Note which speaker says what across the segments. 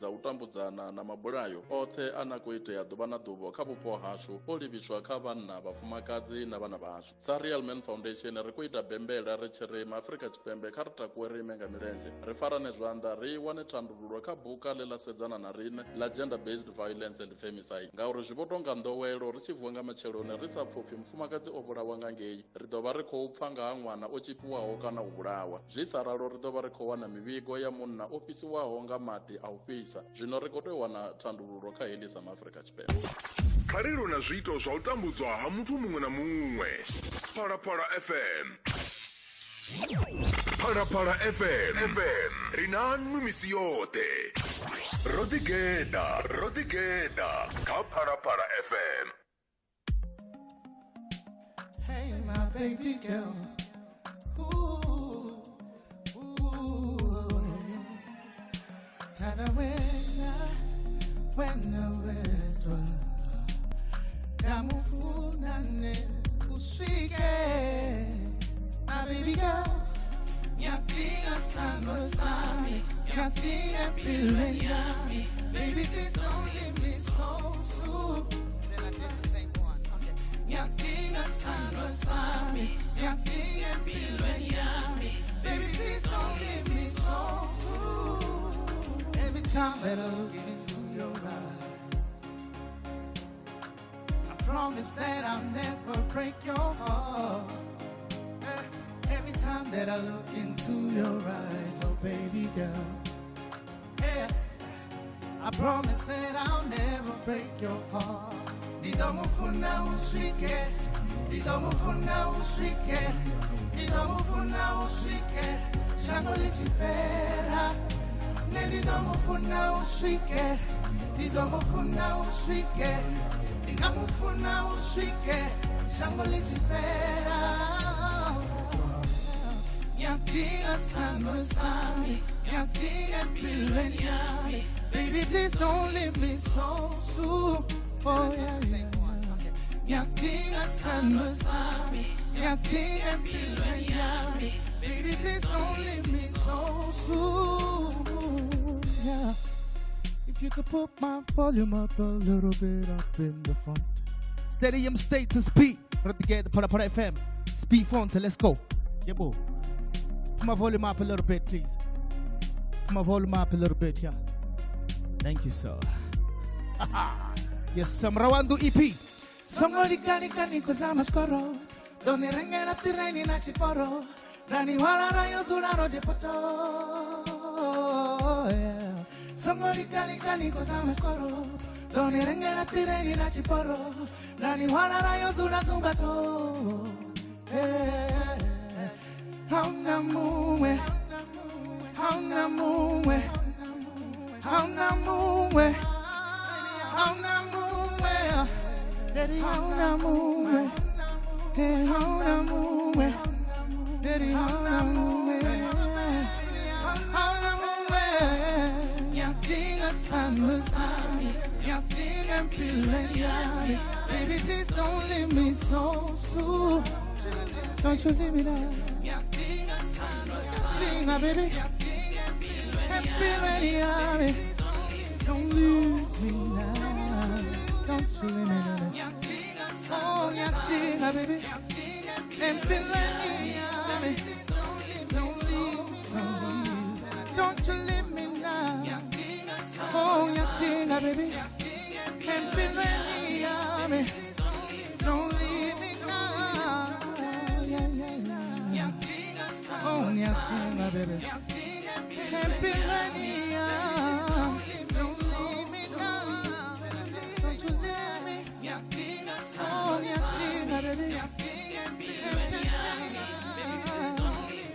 Speaker 1: Dza u tambudzana na mabulayo oṱhe a na khou itea ḓuvha na ḓuvha kha vhupo hashu o livhiswa kha vhanna, vhafumakadzi na vhana vhashu. Sa Real Men Foundation ri khou ita bembela ri tshi ri MaAfrika Tshipembe kha ri takuwe ri ime nga milenzhe, ri farane zwanḓa ri wane thandululo kha buka ḽe ḽa sedzana na riṋe ḽa Gender Based Violence and Femicide ngauri zwi vho tou nga nḓowelo ri tshi vuwa nga matsheloni ri sa pfi u pfi mufumakadzi o vhulawa nga ngei, ri ḓo vha ri khou pfa nga ha ṅwana o tshipiwaho kana u vhulawa. Zwi sa ralo ri ḓo vha ri khou wana mivhigo ya munna o fhisiwaho nga maḓi a u fhisa. Zwino ri khou tea u wana thandululo kha heḽi sa MaAfrika Tshipembe.
Speaker 2: Kha ri lwe na zwiito zwa u tambudzwa ha muthu muṅwe na muṅwe. Phalaphala FM. Phalaphala FM. FM. Ri na nwi misi yoṱhe. Ro ḓigeḓa, ro ḓigeḓa kha Phalaphala FM.
Speaker 3: Hey, my baby girl. Ooh, ooh, yeah. Tada wena, wena wedwa. Ndamufuna ne uswike. My baby girl. Ngiyakudinga sithandwa sami. Ngiyakudinga empilweni yami. Baby, please don't leave me so soon. Then I did the same one. Okay. Ngiyakudinga sithandwa sami. Ngiyakudinga empilweni yami. Baby, please don't leave me so soon. Every time that I look into your eyes, I promise that I'll never break your heart. Every time that I look into your eyes, oh baby girl. Yeah, I promise that I'll never break your heart. Ndidomufuna uswike, ndidomufuna uswike, ndidomufuna uswike, shango lichipera. Nendidomufuna uswike, ndidomufuna uswike, ndingamufuna uswike, shango lichipera. Ngiyakudinga sithandwa sami, ngiyakudinga empilweni yami. Baby, please don't leave me so soon. Oh yeah. Ngiyakudinga sithandwa sami, ngiyakudinga empilweni yami. Baby, please don't leave me so soon. Yeah. If you could put my volume up a little bit up in the front. Stadium status P. Put together, put up, put FM. Speed font, let's go. Yeah, boo. Put my volume up a little bit, please. Put my volume up a little bit, yeah. Thank you, sir. Yes, some Rawandu EP. Songo likani kani kozama skoro. Doni rengera tireni na chiporo. Rani wala rayo zularo de poto. Yeah. Songo likani kani kozama skoro. Doni rengera tireni na chiporo. Rani wala rayo zula zumbato. Yeah. Hauna muwe. Hauna muwe. Hauna muwe. Hauna muwe. Hauna muwe. Hey, hauna muwe. Daddy, hauna muwe. Hauna muwe. Ngiyakudinga sithandwa sami. Ngiyakudinga empilweni yami. Baby, please don't leave me so soon. Don't you leave me now. Ngiyakudinga, baby. Empilweni yami. Don't leave me now. Don't you leave me now. Oh, ngiyakudinga, baby. Empilweni yami. Don't leave me. Don't you leave me now. Oh, ngiyakudinga, baby. Empilweni yami. Don't leave me now. Yeah, yeah. Oh, ngiyakudinga, baby. Empilweni yami. Don't leave me now. Don't you leave me. Oh, ngiyakudinga, baby.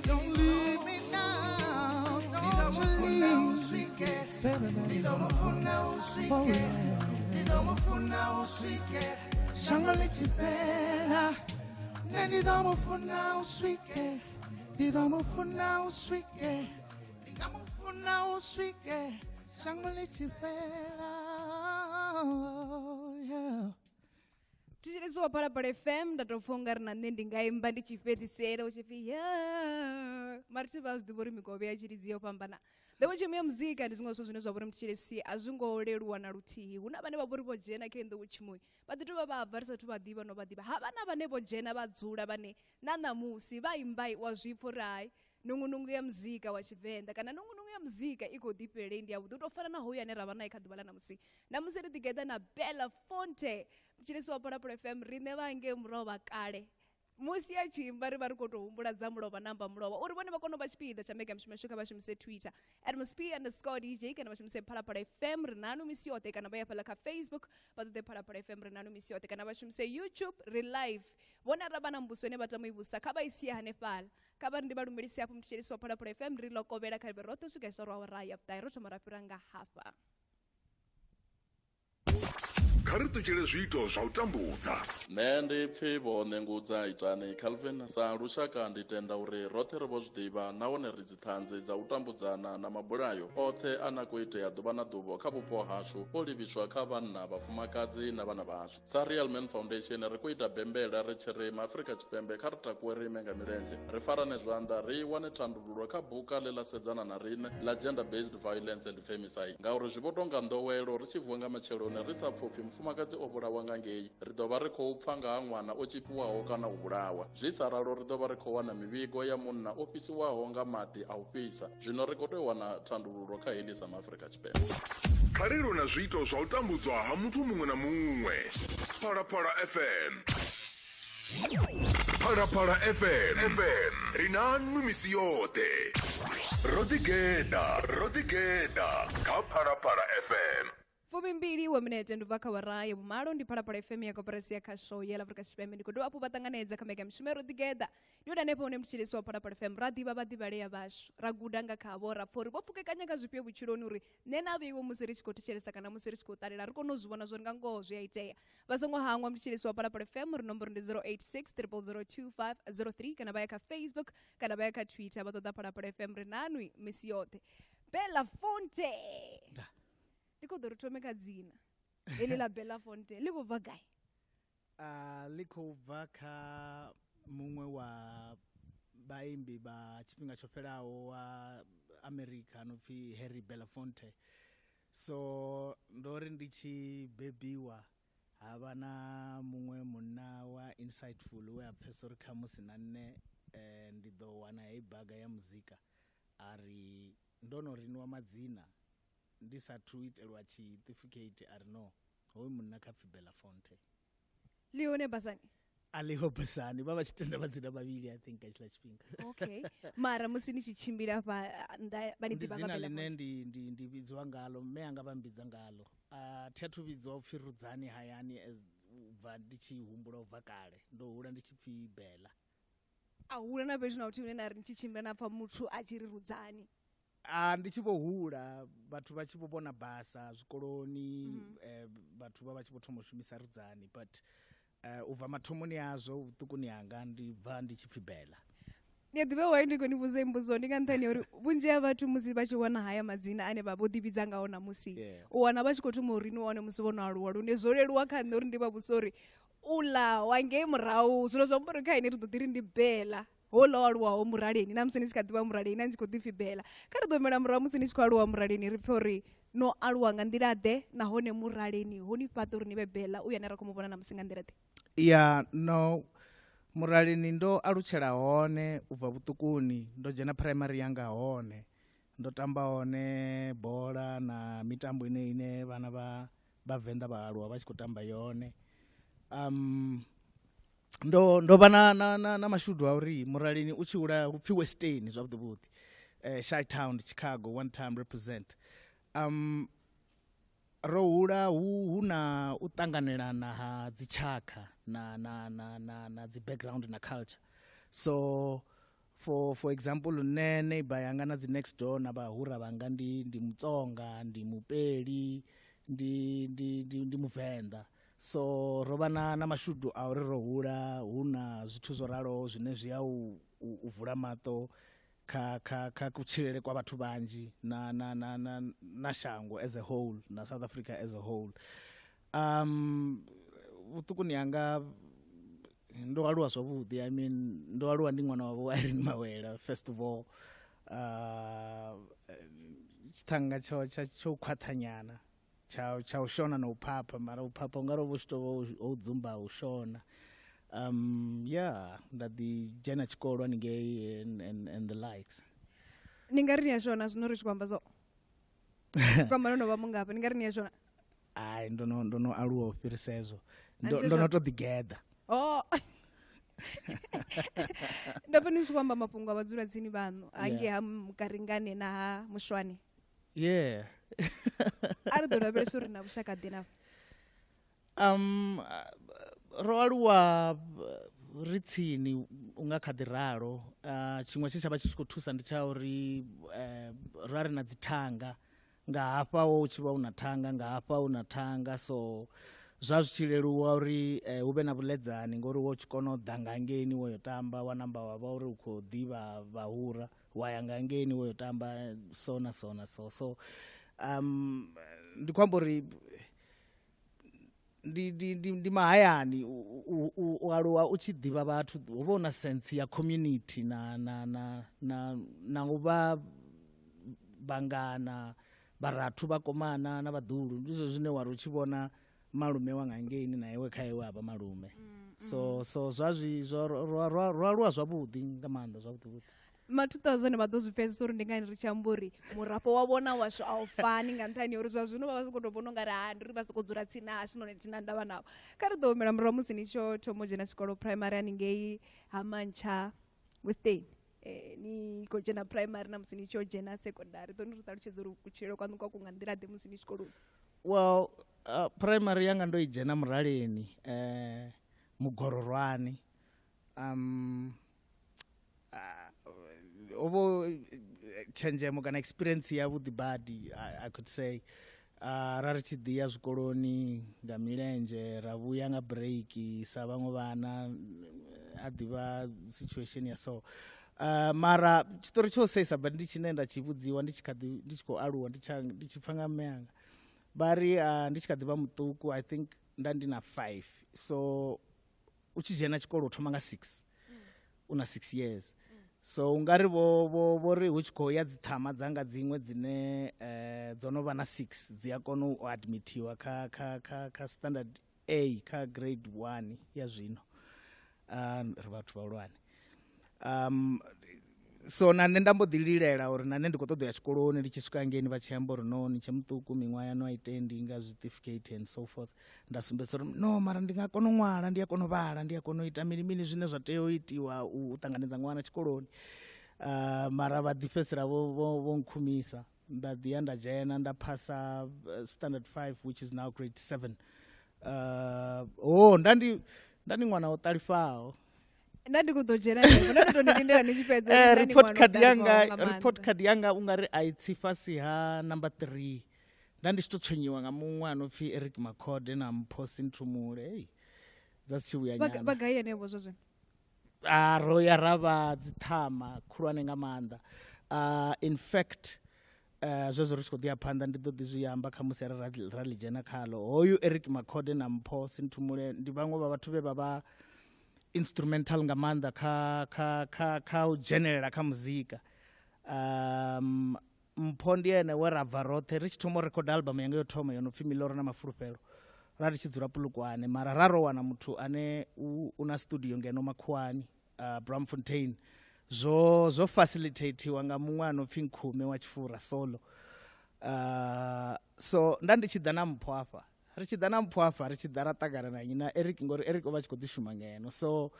Speaker 3: Don't leave me now. Don't you leave me. Oh, yeah. Shango lichipela. Nendidomufuna uswike. Ndidomufuna uswike. Ndingamufuna uswike. Shango lichipela. Yeah.
Speaker 4: Ticheledziwa Phalaphala FM ndatopfa ri na nṋe ndi nga imba ndi tshi fhedzisela u tshi pfi ya mara thi vha zwi ḓivha uri mikovhe ya tshilidzi yo fhambana. Nḓowetshumo ya muzika ndi zwiṅwe zwithu zwine zwa vhori mthetshelesi a zwi ngo leluwa na luthihi. Hu na vhane vha vhori vho dzhena kha nḓowetshumo vha ḓi tovha vha bva ri sathu vha ḓivha no vha ḓivha. Ha vha na vhane vho dzhena vha dzula vhane na ṋamusi vha imba wa zwipfo uri hai nungunungu ya muzika wa Tshivenḓa kana nungunungu ya muzika i khou ḓifhelei ndi yavhuḓi. U tou fana na hoyu ane ra vha nae kha ḓuvha ḽa ṋamusi. Ṋamusi ri ḓigeḓa na Bella Fonte mthetshelesi wa Phalaphala FM, riṋe vha ngei murahu vha kale. Musi a tshi imba ri vha ri khou tou humbula dza mulovha namba mulovha uri vhone vha kone u vha tshipiḓa tsha mbekanyamushumo yashu kha vha shumise Twitter @msp_dj kana vha shumise Phalaphala FM ri nanu misi yoṱhe, kana vha ya fhaḽa kha Facebook vha ṱoḓe Phalaphala FM ri nanu misi yoṱhe, kana vha shumise YouTube ri live. Vhone arali vha na mbudziso ine vha tama u i vhudzisa kha vha i sie hanefhaḽa. Kha vha ri ndi vha lumelise hafho mthetshelesi wa Phalaphala FM, ri ḽo kovhela kha ri vhe roṱhe u swika hezwo awara ya vhuṱahe ro thoma ra fhira nga hafha.
Speaker 2: Kha ri ṱutshele zwiito zwa u tambudza.
Speaker 1: Nṋe ndi pfi Vho Ṋengudza Itani Calvin. Sa lushaka ndi tenda uri roṱhe ri vho zwi ḓivha nahone ri dziṱhanzi dza u tambudzana na mabulayo oṱhe a na khou itea ḓuvha na ḓuvha kha vhupo hashu o livhiswa kha vhanna, vhafumakadzi na vhana vhashu. Sa Real Men Foundation ri khou ita bembela ri tshi ri MaAfrika Tshipembe kha ri takuwe ri ime nga milenzhe, ri farane zwanḓa ri wane thandululo kha buka ḽe ḽa sedzana na riṋe ḽa Gender Based Violence and Femicide, ngauri zwi vho tonga nḓowelo ri tshi vuwa nga matsheloni ri sa pfupfi mufumakadzi o vhulawa nga ngei, ri ḓo vha ri khou pfa nga ha ṅwana o tshipiwaho kana u vhulawa. Zwi sa ralo ri ḓo vha ri khou wana mivhigo ya munna o fhisiwaho nga maḓi a u fhisa. Zwino ri khou tea u wana thandululo kha heḽi sa MaAfrika Tshipembe.
Speaker 2: Kha ri lwe na zwiito zwa u tambudzwa ha muthu muṅwe na muṅwe. Phalaphala FM. Phalaphala FM. FM. Ri na nwi misi yoṱhe. Ro ḓigeḓa, ro ḓigeḓa kha Phalaphala FM.
Speaker 4: 12 wa minete ndi bva kha awara ya vhumalo ndi Phalaphala FM ya koporasi ya khasho ya Afrika Tshipembe. Ndi khou dovha hafhu vha ṱanganedza kha mbekanyamushumo ro ḓigeḓa. Ndi hone hanefha hune mthetshelesi wa Phalaphala FM ra ḓivha vhaḓivhalea vhashu, ra guda nga khavho, ra pfha uri vho pfukekanya kha zwifhio vhutshiloni uri nṋe na vheiwe musi ri tshi khou thetshelesa kana musi ri tshi khou ṱalela ri kone u zwi vhona zwori nga ngoho zwi a itea. Vha songo hangwa mthetshelesi wa Phalaphala FM uri nomboro ndi 086 0002503 kana vha ya kha Facebook kana vha ya kha Twitter vha ṱoḓa Phalaphala FM ri nanwi misi yoṱhe. Bella Fonte. Ndi khou ḓo ri thome kha dzina heḽi ḽa Bella Fonte ḽi khou bva gai?
Speaker 5: Ḽi khou bva kha muṅwe wa vhaimbi vha tshifhinga tsho fhelaho wa America no pfi Harry Belafonte. So ndo ri ndi tshi bebiwa ha vha na muṅwe munna wa insightful we a pfesa uri khamusi na nṋe ndi ḓo wana heyi baga ya muzika, a ri ndo no riniwa madzina ndi sathu itelwa tshiṱifikheiti, a ri no, hoyu munna kha pfi Belafonte.
Speaker 4: Ḽi hone basani?
Speaker 5: A ḽiho basani, vha vha tshi tenda madzina mavhili I think nga tshiḽa tshifhinga.
Speaker 4: Okay. Mara musi ni tshi tshimbila fha nnḓa vha ni
Speaker 5: Ndi
Speaker 4: ḓivha nga
Speaker 5: dzina
Speaker 4: Bella
Speaker 5: ḽine
Speaker 4: Fonte?
Speaker 5: ndi vhidziwa ngalo, mme anga vha mbidza ngalo. Thi athu vhidziwa upfi Rudzani hayani as u bva ndi tshi humbula u bva kale, ndo hula ndi tshi pfi Bella.
Speaker 4: A huna na fhethu na huthihi hune na ri ni tshi tshimbila na pfa muthu a tshi ri Rudzani?
Speaker 5: Ndi tshi vho hula vhathu vha tshi vho vhona basa zwikoloni, vhathu vha vha tshi vho thoma u shumisa Rudzani, but u bva mathomoni azwo vhuṱukuni hanga ndi bva ndi tshi pfi Bella.
Speaker 4: Ni a ḓivha why ndi khou ni vhudza mbudziso ndi nga nṱhani ha uri vhunzhi ha vhathu musi vha tshi wana haya madzina ane vha vho ḓivhidza ngao ṋamusi, u wana vha tshi khou thoma u riniwa one musi vho no aluwa, lune zwo leluwa kha nṋe uri ndi vha vhudzise uri uḽa wa ngei murahu zwino zwa amba uri kha ine ri ḓo ḓi ri ndi Bella, houḽa o aluwaho muraleni na musi ni tshi kha ḓivha muraleni na ni tshi khou ḓi pfi Bella. Kha ri ḓo humela murahu musi ni tshi khou aluwa muraleni ri pfhe uri no aluwa nga nḓila ḓe nahone muraleni ho ni fhaṱa uri ni vhe Bella uyu ane ra khou mu vhona ṋamusi nga nḓila ḓe?
Speaker 5: Ya, no, muraleni ndo alutshela hone u bva vhuṱukuni, ndo dzhena primary yanga hone, ndo tamba hone bola na mitambo ine ine vhana vha Vhavenḓa vha aluwa vha tshi khou tamba yone. Ndo vha na mashudu a uri muraleni u tshi hula hu pfi Western zwavhuḓi vhuḓi, Chi-Town, Chicago, one time represent. Ro hula hu na u ṱanganelana ha dzitshakha na dzi background na culture. So for example nṋe neighbor yanga na dzi next door na vhahura vhanga ndi Mutsonga, ndi Mupeli, ndi Muvenḓa. So ro vha na mashudu a uri ro hula hu na zwithu zwo raloho zwine zwi a u vula maṱo kha kutshilele kwa vhathu vhanzhi na shango as a whole, na South Africa as a whole. Vhuṱukuni hanga ndo aluwa zwavhuḓi. I mean, ndo aluwa ndi ṅwana wa Vho Irene Mawela first of all. tshiṱhanga tsho khwaṱhanyana tsha u shona na u phapha, mara u phapha ungari vho tshi tou ho dzumba u shona. Yeah, nda ḓi dzhena tshikolo haningei and the likes.
Speaker 4: Ni nga ri ni a shona zwino ri tshi khou amba so? Kwamba no no vha mungafha, ni nga ri ni a shona?
Speaker 5: Ai, ndo no aluwa u fhirisa hezwo. Ndo no to ḓi geḓa.
Speaker 4: Oh. Ndo pfa ni tshi khou amba mafhungo a vhadzulatsini vhaṋu hangei ha Mukaringane na ha Mushwane.
Speaker 5: Yeah.
Speaker 4: A ri ḓo lavhelesa uri na vhushaka ḓe navho.
Speaker 5: Ro aluwa ri tsini u nga kha ḓi ralo. Tshiṅwe tshe tsha vha tshi khou thusa ndi tsha uri ra ri na dzi thanga, nga hafha wo tshi vha u na thanga, nga hafha u na thanga, so zwa zwi tshi leluwa uri hu vhe na vhuledzani, ngori wo tshi kona u ḓa nga hangeini wo yo tamba, wa namba wa vha uri u khou ḓivha vhahura, wa ya nga hangeini wo yo tamba so na so na so. So ndi khou amba uri ndi mahayani u aluwa u tshi ḓivha vhathu, hu vha hu na sense ya community na na na na na u vha vhangana, vharathu vhakomana na vhaḓuhulu. Ndi zwezwo zwine wa ri u tshi vhona malume wa nga hangeini na iwe kha iwe avha malume. So zwa zwi zwo ro aluwa zwavhuḓi nga maanḓa, zwavhuḓi vhuḓi.
Speaker 4: Ma 2000 vha ḓo zwi pfesesa uri ndi ngani ri tshi amba uri murafho wa vhona washu a u fani, nga nṱhani ha uri zwa zwino vha vha sokou tou vhona ungari ha ndi ri vha sokou dzula tsini hashu nahone thina ndavha navho. Kha ri ḓo humela murahu musi ni tsho thoma u dzhena tshikolo primary haningei ha Mantsha Western. Ni khou dzhena primary na musi ni tsho dzhena secondary, ḓo ni ri ṱalutshedza uri kutshilele kwaṋu kwa ku nga nḓila ḓe musi ni tshikoloni.
Speaker 5: Well, primary yanga ndo i dzhena Muraleni, Mugororwani. Ovo tshenzhemo kana experience ya vhuḓi badi, I could say. Ra ri tshi ḓi ya zwikoloni nga milenzhe, ra vhuya nga break sa vhaṅwe vhana, a ḓivha situation ya so. Mara tshiṱori tsho seisa badi ndi tshine nda tshi vhudziwa ndi tshi kha ḓi, ndi tshi khou aluwa, ndi tshi pfa nga mme anga. Vha ri ndi tshi kha ḓi vha muṱuku, I think nda ndi na 5. So u tshi dzhena tshikolo u thoma nga 6. U na 6 years. So ungari vho ri hu tshi khou ya dzi ṱhama dzanga dziṅwe dzine dzo no vha na 6 dzi a kona u admitiwa kha kha kha kha standard A, kha grade 1 ya zwino. Ri vhathu vhahulwane. So na nṋe nda mbo ḓi lilela uri na nṋe ndi khou ṱoḓa ya tshikoloni, ndi tshi swika ngeni vha tshi amba uri no ni tshe muṱuku, miṅwaha yaṋu a i tendi nga certificate and so forth. Nda sumbedza uri no, mara ndi nga kona u ṅwala, ndi a kona u vhala, ndi a kona u ita mini mini zwine zwa tea u itiwa u ṱanganedza ṅwana tshikoloni. Mara vha ḓi fhedzisela vho nkhumisa. Nda ḓi ya nda dzhena nda phasa standard 5, which is now grade 7. Nda ndi ṅwana o ṱalifhaho.
Speaker 4: Nda ndi khou ḓo dzhena henefho, nda ndo tou ni lindela ni tshi fhedza.
Speaker 5: Report card yanga ungari a i tsi fhasi ha number 3. Nda ndi tshi to tswenyiwa nga muṅwe ano pfi Eric Makhode na Mpho Sinthumule. Hey, dza si tshi vhuya nyana.
Speaker 4: Vha gai henevho zwa zwino?
Speaker 5: Ro ya ra vha dzi ṱhama khulwane nga maanḓa. In fact, zwezwo ri tshi khou ḓi ya phanḓa ndi ḓo ḓi zwi amba kha musi ra ḽi dzhena khalo. Hoyu Eric Makhode na Mpho Sinthumule ndi vhaṅwe vha vhathu vhe vha vha instrumental nga maanḓa kha kha kha kha u dzhenelela kha muzika. Mpho ndi ene we ra bva roṱhe ri tshi thoma u rekhoda album yanga yo thoma yo no pfi Miloro na Mafulufhelo. Ra ri tshi dzula Polokwane, mara ra ro wana muthu ane u na studio ngeno Makhuwani, Braamfontein. Zwo facilitatiwa nga muṅwe ano pfi Nkhume wa Tshifura solo. So nda ndi tshi ḓa na Mpho afha. Ri tshi ḓa na Mpho afha, ri tshi ḓa ra ṱangana na nnyi na Eric, ngori Eric o vha tshi khou ḓi shuma ngeno. So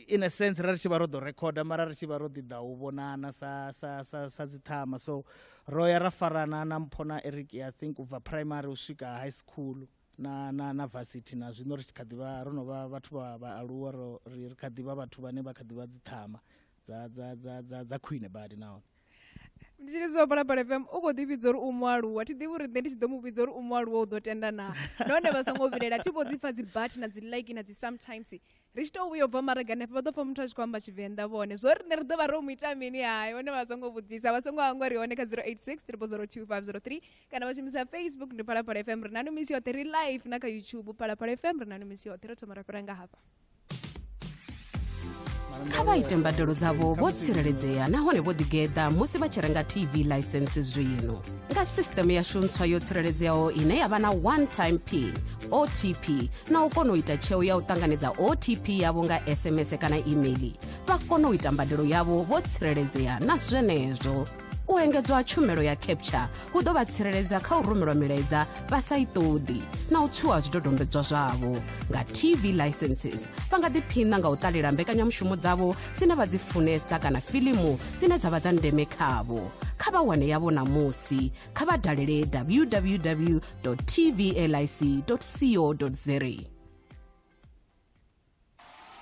Speaker 5: in a sense ra ri tshi vha ro ḓo rekhoda, mara ri tshi vha ro ḓi ḓa u vhonana sa sa sa sa dzi ṱhama. So ro ya ra farana na Mpho na Eric, I think u bva primary u swika high school na na na varsity, na zwino ri tshi kha ḓi vha ro no vha vhathu vha vhaaluwa, ri kha ḓi vha vhathu vhane vha kha ḓi vha dzi ṱhama dza dza dza dza dza khwine badi nahone.
Speaker 4: Ndi tshi ḽiwa Phalaphala FM u khou ḓi vhidza uri u mualuwa, thi ḓivhi uri nṋe ndi tshi ḓo mu vhidza uri u mualuwa u ḓo tenda na. Nahone vha songo vhilaela, thi vho dzi pfa dzi but na dzi like na dzi sometimes. Ri tshi tou vhuya u bva maragani hafha vha ḓo pfa muthu a tshi khou amba Tshivenḓa vhone. Zwo ri nṋe ri ḓo vha ro mu ita mini hai, vhone vha songo vhudzisa, vha songo hangwa ri hone kha 086 000 2503 kana vha shumisa Facebook ndi Phalaphala FM, ri na no misi yoṱhe, ri live na kha YouTube Phalaphala FM, ri na no misi yoṱhe. Ro thoma ra fhira nga hafha.
Speaker 6: Kha vha ite mbadelo dzavho vho tsireledzea nahone vho ḓigeḓa musi vha tshi renga TV ḽaisense zwino. Nga sisṱeme yashu ntswa yo tsireledzeaho ine ya vha na one time pin OTP na u kona u ita tsheo ya u ṱanganedza OTP yavho nga SMS kana email, vha kona u ita mbadelo yavho vho tsireledzea na zwenezwo. U engedzwa ha tshumelo ya capture hu ḓo vha tsireledza kha u rumelwa milaedza vha sa i ṱoḓi na u tswiwa zwidodombedzwa zwavho. Nga TV licenses vha nga ḓiphina nga u ṱalela mbekanyamushumo dzavho dzine vha dzi funesa kana filimu dzine dza vha dza ndeme khavho. Kha vha wane yavho ṋamusi, kha vha dalele www tvlic co za.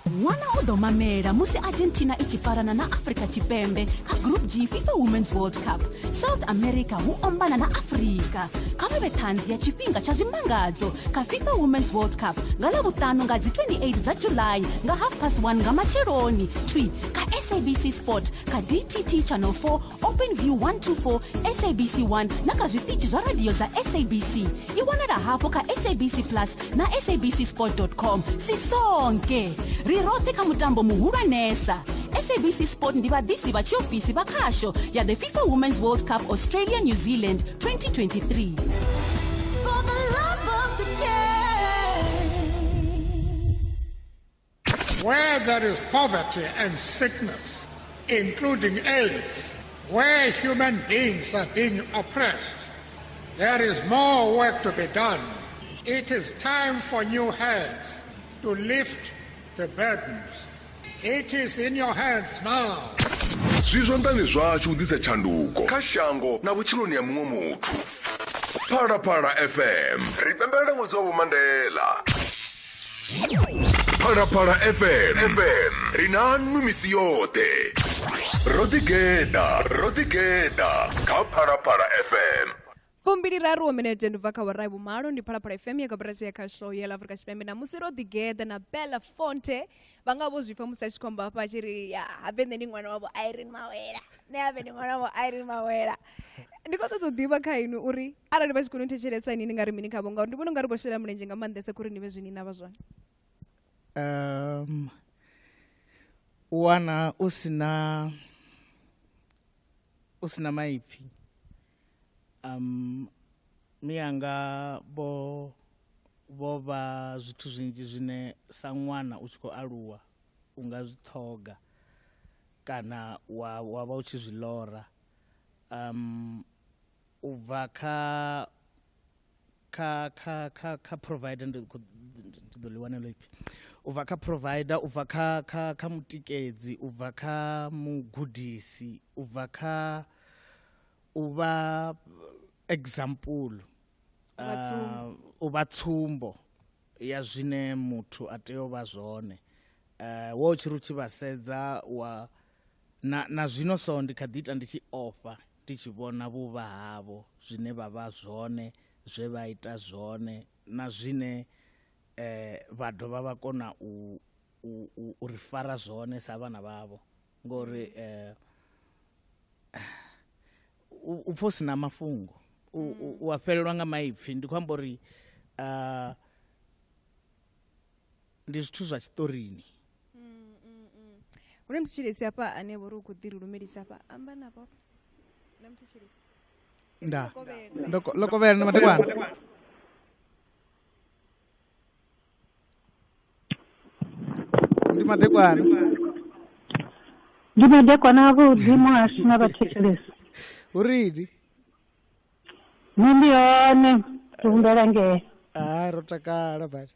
Speaker 7: Ṅwana u ḓo mamela musi Argentina i tshi farana na Afrika Tshipembe kha Group G FIFA Women's World Cup. South America hu ombana na Afrika. Kha vha vhe ṱhanzi ya tshifhinga tsha zwimangadzo kha FIFA Women's World Cup nga Ḽavhuṱanu nga dzi 28 dza July nga half past 1 nga matsheloni thwi kha SABC Sport kha DTT Channel 4 Open View 124, SABC 1 na kha zwiṱitshi zwa radio dza SABC. I wanala hafhu kha SABC Plus na sabcsport.com. Sisonke ri roṱhe kha mutambo muhulwanesa. SABC Sport ndi vhaḓisi vha tshiofisi vha khasho ya the FIFA Women's World Cup Australia New Zealand 2023.
Speaker 8: For the love of the game.
Speaker 9: Where there is poverty and sickness, including AIDS, where human beings are being oppressed, there is more work to be done. It is time for new hands to lift the burdens. It is in your hands now.
Speaker 2: Zwi zwanḓani zwashu u ḓisa tshanduko kha shango na vhutshiloni ha muṅwe muthu. Phalaphala FM ri pembelela ṅwedzi wa Vho Mandela. Phalaphala FM FM ri na nwi misi yoṱhe. Ro ḓigeḓa, ro ḓigeḓa kha Phalaphala FM.
Speaker 4: 23 wa minete ndi bva kha awara ya vhumalo ndi Phalaphala FM ya koporasi ya khasho ya ḽa Afrika Tshipembe ṋamusi ro ḓigeḓa na Bella Fonte vha nga vho zwi pfa musi a tshi khou amba hafha a tshi ri ya habe nṋe ndi ṅwana wavho Irene Mawela nṋe habe ndi ṅwana wavho Irene Mawela ndi khou ṱoḓa u ḓivha kha inwi uri arali vha tshi kona u thetshelesa ini ni nga ri mini khavho ngauri ndi vhona ungari vho shela mulenzhe nga maanḓesa kha uri ni vhe zwine na vha zwone.
Speaker 5: U wana u sina u sina maipfi miyanga vho vho vha zwithu zwinzhi zwine sa ṅwana u tshi khou aluwa u nga zwi ṱhoga kana wa wa vha u tshi zwi ḽora u bva kha kha kha kha kha provider ndi khou ndi ḓo ḽi wana heḽo ipfi u bva kha provider u bva kha kha kha mutikedzi u bva kha mugudisi u bva kha u vha example
Speaker 4: U vha tsumbo.
Speaker 5: u vha tsumbo ya zwine muthu a tea u vha zwone wo tshi ri u tshi vha sedza wa na na zwino so ndi kha ḓi ita ndi tshi ofha ndi tshi vhona vhuvha havho zwine vha vha zwone zwe vha ita zwone na zwine vha dovha vha kona u u u ri fara zwone sa vhana vhavho ngori u pfa u sina mafhungo u a fhelelwa nga maipfi ndi khou amba uri ndi zwithu zwa tshiṱorini.
Speaker 4: Hu na muthetshelesi hafha ane vho ri u khou ḓi ri lumelisa hafha amba navho na muthetshelesi.
Speaker 5: Nda. Ndo kovhela na madekwana. Ndi madekwana.
Speaker 10: Ndi madekwana avhuḓi muhashu na vhathetshelesi.
Speaker 5: Uri
Speaker 10: Nṋe ndi hone ndi humbela ngei.
Speaker 5: Hai ro takala badi.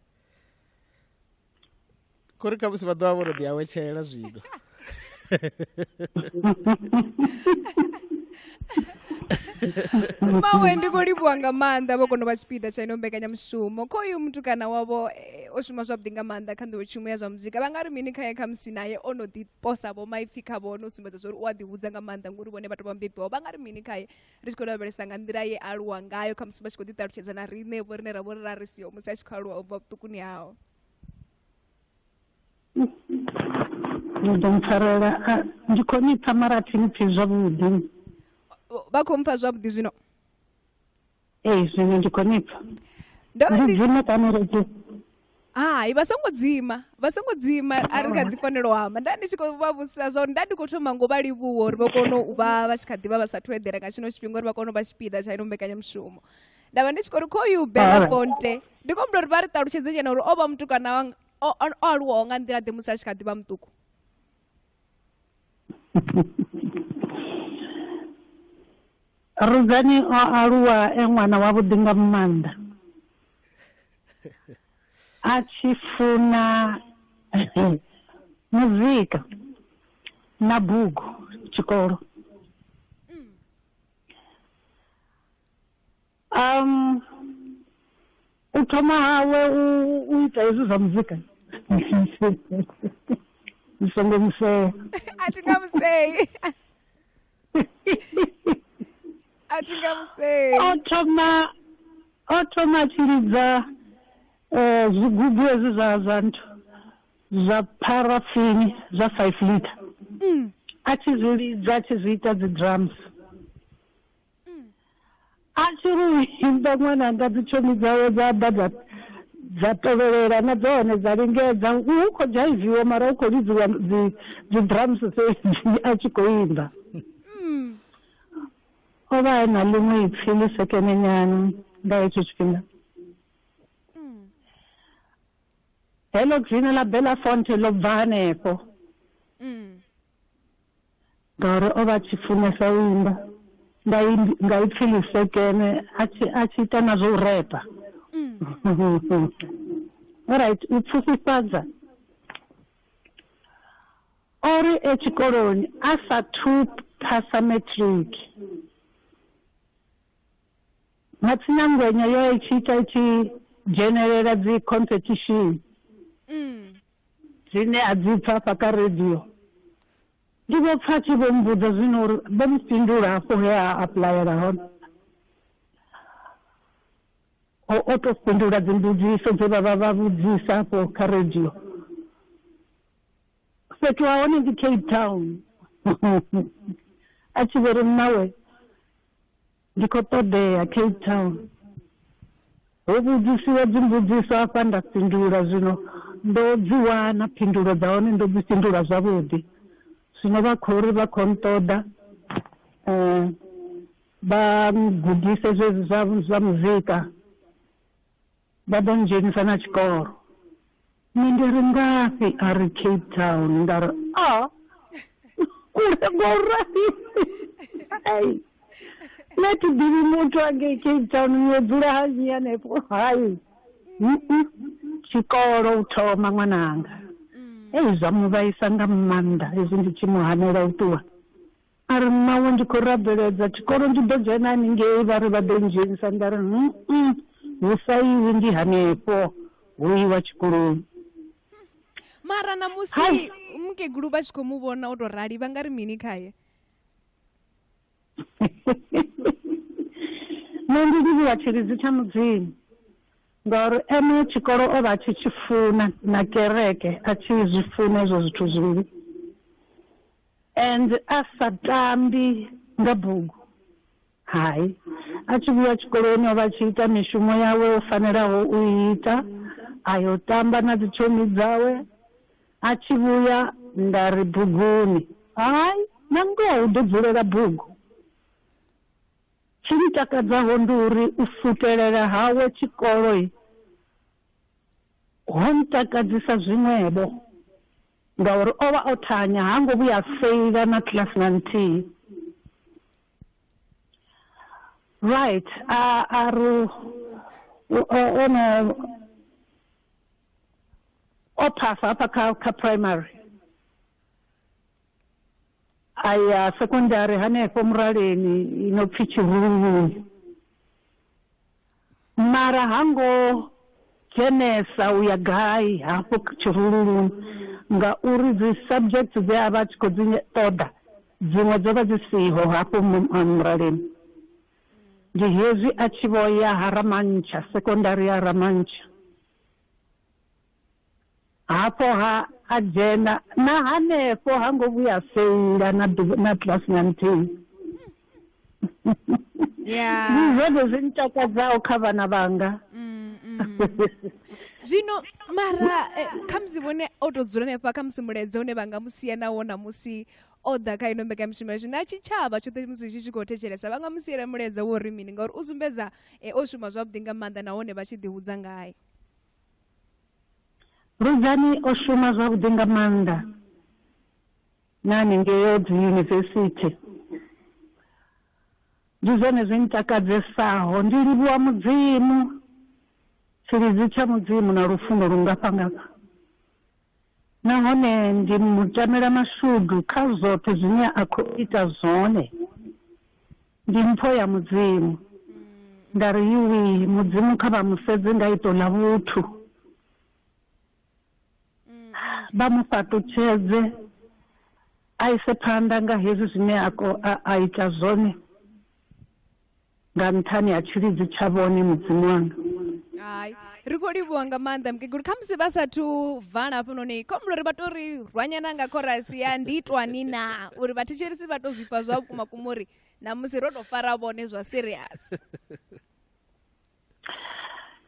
Speaker 5: Khori khamusi vha ḓo vha vho no ḓi awetshela zwino.
Speaker 4: Mawe ndi khou livhuwa nga maanḓa vho kona u vha tshipiḓa tsha ino mbekanyamushumo khoyu mutukana wavho o shuma zwavhuḓi nga maanḓa kha nḓowetshumo ya zwa muzika vha nga ri mini khaye khamusi naye o no ḓi posa vho maipfi kha vhone u sumbedza zwa uri u a ḓihudza nga maanḓa ngori vhone vha tou vha mubebi wavho vha nga ri mini khaye ri tshi khou lavhelesa nga nḓila ye aluwa ngayo khamusi vha tshi khou ḓi ṱalutshedza na riṋe vho rine ra vho ri ra ri siho musi a tshi khou aluwa u bva vhuṱukuni hawe.
Speaker 10: Ni ḓo mpfarela ndi khou ni pfa mara a thi ni pfi zwavhuḓi.
Speaker 4: Vha khou mpfa zwavhuḓi zwino?
Speaker 10: Ee zwino ndi khou ni pfa. Ndi dzine kani radio.
Speaker 4: Hai, vha songo dzima, vha songo dzima, a ri kha ḓi fanela u amba. Nda ndi tshi khou vha vhudzisa zwa uri nda ndi khou thoma ngo vha livhuwa uri vha kone u vha vha tshi kha ḓi vha vha sathu eḓela nga tshino tshifhinga uri vha kone u vha tshipiḓa tsha ino mbekanyamushumo. Nda vha ndi tshi khou ri khoyu Bella Ponte, ndi khou humbula uri vha ri ṱalutshedze nyana uri o vha mutukana wa o o aluwaho nga nḓila ḓe musi a tshi kha ḓi vha muṱuku.
Speaker 10: Rudzani o aluwa e ṅwana wavhuḓi nga maanḓa. A tshi funa muzika na bugu tshikolo. Um u thoma hawe u ita hezwi zwa muzika ni songo musea.
Speaker 4: A thi nga musei. A thi nga musei.
Speaker 10: O thoma o thoma a tshi lidza zwigubu hezwi zwa zwa nthu zwa pharafini zwa 5 liter. A tshi zwi lidza a tshi zwi ita dzi drums. A tshi ri u imba ṅwananga dzi tshomi dzawe dza ḓa dza dza tovhelela na dzone dza lingedza hu khou dzhaiviwa mara hu khou lidziwa dzi dzi drums fhedzi a tshi khou imba. O vha e na ḽiṅwe ipfi ḽi sekene nyana nga hetsho tshifhinga. Heḽo dzina ḽa Belafonte ḽo bva hanefho. Ngauri o vha a tshi funesa u imba nga nga ipfi ḽisekene a tshi a tshi ita na zwo u repa. Alright, u pfufhifhadza o ri e tshikoloni a sa thu phasa matric matsina ngwenya yo i tshi ita i tshi dzhenelela dzi competition dzine a dzi pfa hafha kha radio. Ndi vho pfa a tshi vho mmbudza zwino uri vho mu fhindula hafho he a apuḽayela hone. O o tou fhindula dzimbudziso dze vha vha vha vhudzisa hafho kha radio. Fhethu ha hone ndi Cape Town. A tshi vho ri mmawe Ndi khou ṱoḓea Cape Town. Ho vhudzisiwa dzimbudziso hafha nda fhindula zwino ndo dzi wana phindulo dza hone ndo dzi fhindula zwavhuḓi. Zwino vha khou ri vha khou nṱoḓa vha gudise zwezwi zwa zwa muzika vha ḓo ndzhenisa na tshikolo. Nṋe ndi ri ngafhi a ri Cape Town nda ri a kule ngo rali ai nṋe thi ḓivhi muthu angei Cape Town ni yo dzula ha nnyi hanefho hai tshikolo u thoma ṅwananga ei zwa mu vhaisa nga maanḓa hezwi ndi tshi mu hanela u ṱuwa A ri, Mmawe, ndi khou rabeledza tshikolo ndi ḓo dzhena haningei vha ri vha ḓo ndzhenisa. Nda ri, Mm, hu sa iwi ndi hanefho, hu iwa tshikoloni.
Speaker 4: Mara ṋamusi
Speaker 10: Hai.
Speaker 4: mukegulu vha tshi khou mu vhona o tou rali vha nga ri mini khae?
Speaker 10: Nṋe ndi livhuwa tshilidzi tsha Mudzimu ngauri ene tshikolo o vha a tshi tshi funa na kereke a tshi zwi funa hezwo zwithu zwivhili. And a sa tambi nga bugu hai a tshi vhuya tshikoloni o vha tshi ita mishumo yawe o fanelaho u ita a yo tamba na dzi tshomi dzawe a tshi vhuya nda ri buguni hai na ngoho u ḓo dzulela bugu tshi ntakadzaho ndi uri u futelela hawe tshikolo ho ntakadzisa zwiṅwevho ngauri o vha o thanya ha ngo vhuya a feila na kilasi na nthihi right a a ri o no o phasa hafha kha kha primary a ya sekondari hanefho muraleni ino pfi Tshirululuni Mara ha ngo dzhenesa u ya gai hafho tshirululuni ngauri dzi subjects dze a vha a tshi khou dzi ṱoḓa dziṅwe dzo vha dzi siho hafho muraleni. Ndi hezwi a tshi vho ya ha Ramantsha, sekondari ya Ramantsha. Hafho ha a dzhena na hanefho ha ngo vhuya a feila na na kilasi na nthihi.
Speaker 4: Yeah.
Speaker 10: Ndi zwone zwi ntakadzaho kha vhana vhanga.
Speaker 4: Zwino mara khamusi vhone o to dzula hanefha, khamusi mulaedza une vha nga musia nawo namusi o ḓa kha ino mbekanyamushumo yashu na tshitshavha tshoṱhe musi tshi tshi khou thetshelesa, vha nga musiela mulaedza wo uri mini, ngauri u sumbedza o shuma zwavhuḓi nga maanḓa nahone vha tshi ḓihudza ngae.
Speaker 10: Rudzani o shuma zwavhuḓi nga maanḓa na haningei dzi yunivesithi. Ndi zwone zwi ntakadzesaho, ndi livhuwa Mudzimu, tshilidzi tsha Mudzimu na lufuno lungafhangafha. Nahone ndi mutamela mashudu kha zwoṱhe zwine a khou ita zwone. Ndi mpho ya Mudzimu. Nda ri yuwi Mudzimu kha vha musedze nga iṱo ḽa vhuthu. Vha mu fhaṱutshedze a ise phanḓa nga hezwi zwine a ita zwone nga nṱhani ha tshilidzi tsha vhone Mudzimu wanga.
Speaker 4: Hai, ri khou livhuwa nga maanḓa mukegulu. Khamusi vha sathu vala hafhanoni, khombula uri vha to ri rwanyana nga khorasi ya ndi itwani na, uri vhathetshelesi vha to zwi pfa zwa vhukuma kuma uri namusi ro to fara vhone zwa serious.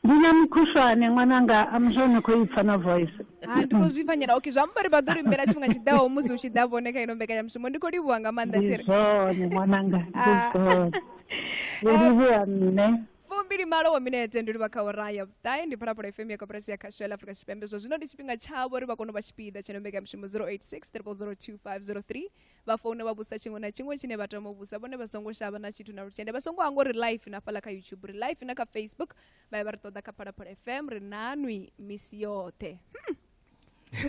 Speaker 10: Ndi na mukhushwane ṅwananga, am sure ni khou ipfa na voice.
Speaker 4: Ha, ndi khou zwi pfa nyana. Okay, zwi amba uri vha ḓo ri imbela tshifhinga tshiḓaho musi hu tshi ḓa vhone kha ino mbekanyamushumo. Ndi khou livhuwa nga maanḓa
Speaker 10: Ndi
Speaker 4: tsere.
Speaker 10: zwone ṅwananga, ndi zwone. Ndi livhuwa nṋe.
Speaker 4: 28 wa minete ndi livha kha awara ya vhuṱahe. Ndi Phalaphala FM ya Koporasi ya Khasho ya Afrika Tshipembe. Zwa zwino ndi tshifhinga tshavho uri vha kone u vha tshipiḓa tsha ino mbekanyamushumo 086 0002503. Vha foune vha vhusa tshiṅwe na tshiṅwe tshine vha tama u vhusa, vhone vha songo shavha na tshithu na luthihi. Ende vha songo hangwa uri live na fhaḽa kha YouTube, ri live na kha Facebook, vha ye vha ri ṱoḓa kha Phalaphala FM, ri nanwi misi yoṱhe.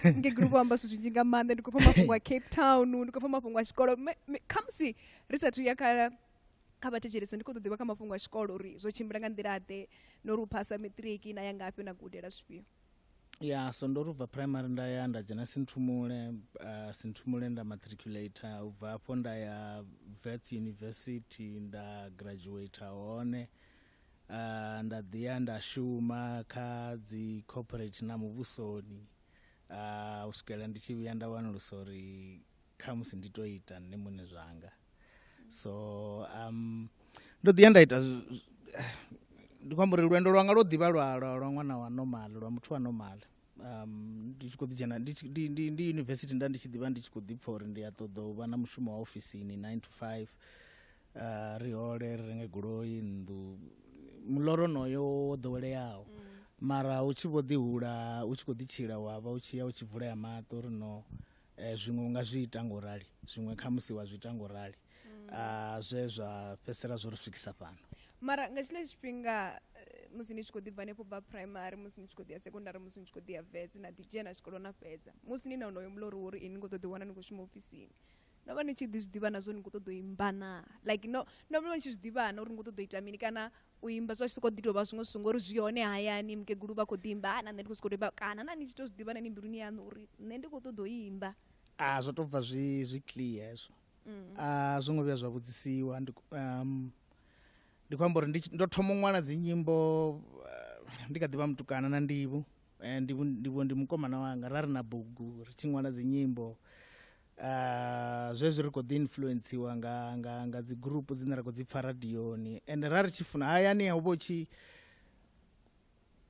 Speaker 4: Nge group amba zwithu zwinzhi nga maanḓa. Ndi khou pfa mafhungo a Cape Town, ndi khou pfa mafhungo a tshikolo. Khamusi ri sathu ya kha vhathetshelesi, ndi khou ṱoḓa ḓivha kha mafhungo a tshikolo uri zwo tshimbila nga nḓila ḓe, no ri u phasa matric na ya ngafhi na gudela zwifhio.
Speaker 5: Ya, so ndo ri ubva primary nda ya nda dzhena Sinthumule, Sinthumule nda matriculator, ubva afho nda ya Wits University nda graduate hone. Nda ḓiya nda shuma kha dzi corporate na muvhusoni, u swikela ndi tshi vhuya nda wanulusa uri khamusi ndi to ita nṋe muṋe zwanga. So ndo ḓiya nda ita ndi khou amba uri lwendo lwanga lwo ḓivha lwa ṅwana wa normal, lwa muthu wa normal. Ndi tshi khou ḓi dzhena, ndi tshi, ndi, ndi, ndi university nda ndi tshi ḓivha ndi tshi khou ḓi pfa uri ndi a ṱoḓa u vha na mushumo wa ofisini 9 to 5, ri hole, ri renge goloi, nnḓu, muloro noyo wo ḓoweleaho. Mara u tshi vho ḓi hula, u tshi khou ḓi tshila, wa vha u tshi ya u tshi vulea maṱo uri no, zwiṅwe u nga zwi ita ngo rali, zwiṅwe khamusi wa zwi ita ngo rali. Zwe zwa fhedzisela zwo ri swikisa fhano.
Speaker 4: Mara nga tshiḽa tshifhinga musi ni tshi khou ḓi bva hanefho bva primary, musi ni tshi khou ḓi ya secondary, musi ni tshi khou ḓi ya vets, na ḓi dzhena tshikolo na fhedza, musi ni na onoyo muloro wo uri inwi ni khou ṱoḓa u wana ni khou shuma ofisini, no vha ni tshi ḓi zwi ḓivha na zwo ni khou ṱoḓa u imba na? Like, no, no vha ni tshi zwi ḓivha na uri ni khou ṱoḓa u ita mini, kana u imba zwa tshi sokou ḓi tou vha zwiṅwe zwithu ngori zwi hone hayani, mukegulu vha khou ḓi imba, na nṋe ndi khou sokou tou imba, kana na ni tshi tou zwi ḓivha na ni mbiluni yaṋu uri nṋe ndi khou ṱoḓa u imba?
Speaker 5: Zwo tou bva zwi clear hezwo. Zwo ngo vhuya zwa vhudzisiwa. Ndi khou amba uri ndo thoma u ṅwala dzi nyimbo, ndi kha ḓi vha mutukana na Ndivhu. Ndivhu ndi mukomana wanga, ra ri na bugu ri tshi ṅwala dzi nyimbo. Zwezwi ri khou ḓi influensiwa nga dzi group dzine ra khou dzi pfa radioni. Ende ra ri tshi funa hayani ho vha hu tshi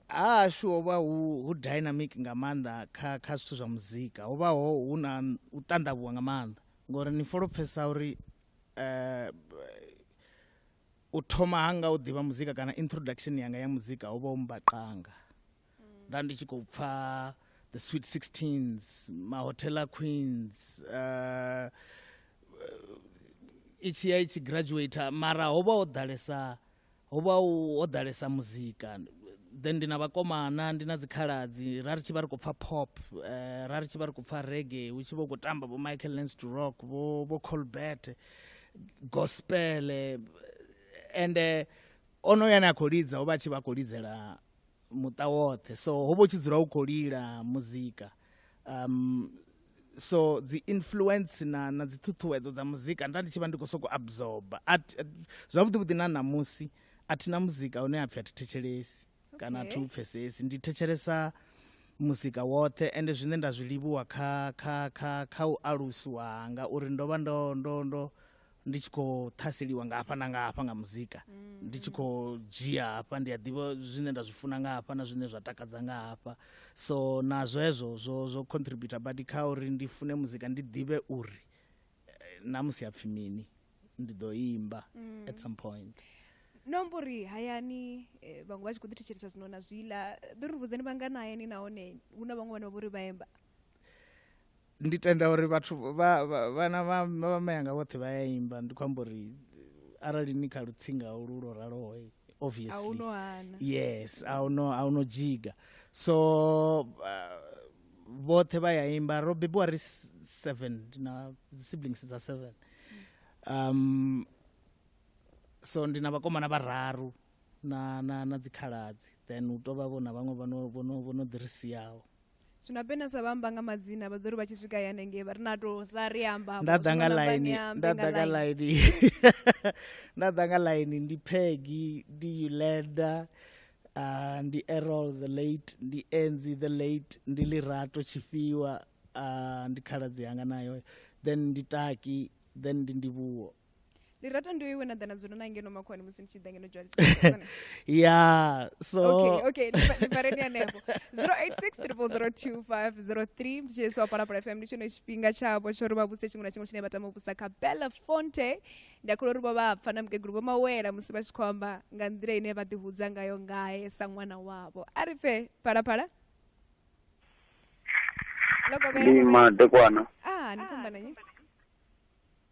Speaker 5: hashu ho vha hu dynamic nga maanḓa kha zwithu zwa muzika. Ho vha hu na u ṱanḓavhuwa nga maanḓa, ngori ni folo pfesa uri u thoma hanga u ḓivha muzika kana introduction yanga ya muzika ho vha hu Mbaqanga. Nda ndi tshi khou pfa the Sweet 16s, Mahotela Queens, i tshi ya i tshi graduate, mara ho vha ho ḓalesa, ho vha ho ḓalesa muzika. Then ndi na vhakomana, ndi na dzikhaladzi, ra ri tshi vha ri khou pfa pop, ra ri tshi vha ri khou pfa reggae, hu tshi vha hu khou tamba vho Michael Learns to Rock, vho Colbert, gospel, and onoyo ane a khou lidza ho vha tshi vha khou lidzela muṱa woṱhe, so ho vha hu tshi dzula hu khou lila muzika. So dzi influence na dzi ṱhuṱhuwedzo dza muzika nda ndi tshi vha ndi khou sokou absorba. Zwavhuḓi vhuḓi na ṋamusi a thi na muzika une a pfhi a thi thetshelesi kana a thi u pfesesi, ndi thetshelesa muzika woṱhe. Ende zwine nda zwi livhuwa kha u alusiwa hanga uri ndo vha Ndi tshi khou ṱhaseliwa nga hafha na nga hafha nga muzika, ndi tshi khou dzhia hafha, ndi a ḓivha zwine nda zwi funa nga hafha na zwine zwa takadza nga hafha. So na zwezwo zwo contributor badi kha uri ndi fune muzika, ndi ḓivhe uri na musi ha pfi mini ndi ḓo imba at some point.
Speaker 4: No amba uri hayani vhaṅwe vha tshi khou ḓi thetshelesa zwino na zwiḽa, ḓo ri vhudzeni vhangana hayani nahone hu na vhaṅwe vhane vha vho ri vha imba.
Speaker 5: Ndi tenda uri vhathu vhana vha mme anga vhoṱhe vha ya imba. Ndi khou amba uri arali ni kha lutsinga holu lwo raloho, obviously.
Speaker 4: A hu no hana.
Speaker 5: Yes, a hu no jiga. So vhoṱhe vha ya imba. Ro bebiwa ri 7, ndi na siblings dza 7. So ndi na vhakomana vhararu na dzikhaladzi, then u tovha vho na vhaṅwe vho no ḓi ri siaho.
Speaker 4: Zwino ape sa vha amba nga madzina vha ḓo ri vha tshi swika hanengei vha ri na to sa ri amba
Speaker 5: nda ḓa nga line, nda ḓa nga line, nda ḓa nga line. Ndi Peggy, ndi Yulenda, ndi Errol the late, ndi Enzi the late, ndi Lerato Tshifhiwa, ndi khaladzi yanga nayo, then ndi Taki, then ndi Ndivhuwo.
Speaker 4: Lerato ndi iwe na ḓa na dzula na ngeno makhuwani musi ni tshi ḓa ngeno Johannesburg.
Speaker 5: Yeah, so
Speaker 4: Okay, ndi fareni hanefho. 086 0002503 mtshetsho wa Phalaphala FM, ndi tshone tshifhinga tshavho tsho ri vha vhuse tshiṅwe na tshiṅwe tshine vha tama u vhusa kha Belafonte. Ndi a kholwa uri vho vha pfa na mukegulu Vho Mawela musi vha tshi khou amba nga nḓila ine vha ḓihudza ngayo ngae sa ṅwana wavho. A ri pfe Phalaphala.
Speaker 11: Ndi madekwana.
Speaker 4: Ah, ni khou amba na nnyi?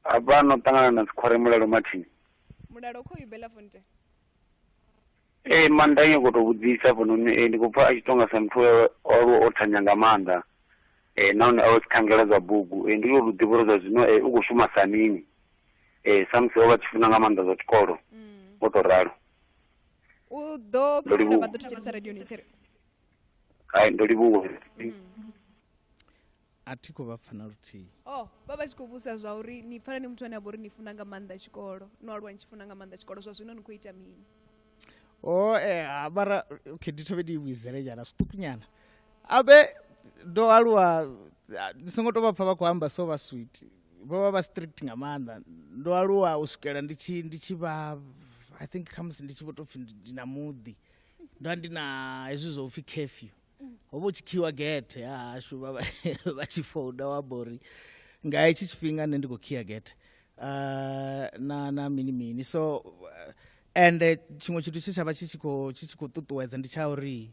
Speaker 11: Hafha no ṱangana na Sikhwari Mulalo Martin.
Speaker 4: Mulalo khoyu Belafonte.
Speaker 11: Manda nyago to vhudzisa hafhanoni, ndi khou pfa a tshi tonga sa muthu o aluwa o thanya nga maanḓa, nahone a tshi khangela zwa bugu. Ndi khou ḓivha uri zwa zwino u khou shuma sa mini, sa musi o vha tshi funa nga maanḓa zwa tshikolo, o to ralo.
Speaker 4: U ḓo
Speaker 11: Ndo livhuwa.
Speaker 4: vha ḓo thetshelesa radioni tsere.
Speaker 11: Hai, ndo livhuwa.
Speaker 5: A thi khou vha pfa na luthihi.
Speaker 4: Oh, vha vha tshi khou vhusa zwa uri ni pfala ni muthu ane a vha uri ni funa nga maanḓa tshikolo, no aluwa ni tshi funa nga maanḓa tshikolo, zwa zwino ni khou ita mini?
Speaker 5: Oh, mara okay, ndi thome ndi vhuisele nyana zwiṱuku nyana. Abe ndo aluwa ndi songo to vha pfa vha khou amba so vha sweet, vho vha vha strict nga maanḓa. Ndo aluwa u swikela ndi tshi vha, I think khamusi ndi tshi vho tou pfi ndi na muḓi, ndo vha ndi na hezwi zwa upfi curfew. Ho vha hu tshi khiwa gethe ha hashu, vha tshi founa wa amba uri nga hetshi tshifhinga nṋe ndi khou khia gethe, na mini mini. So ende tshiṅwe tshithu tshe tsha vha tshi khou ṱuṱuwedza ndi tsha uri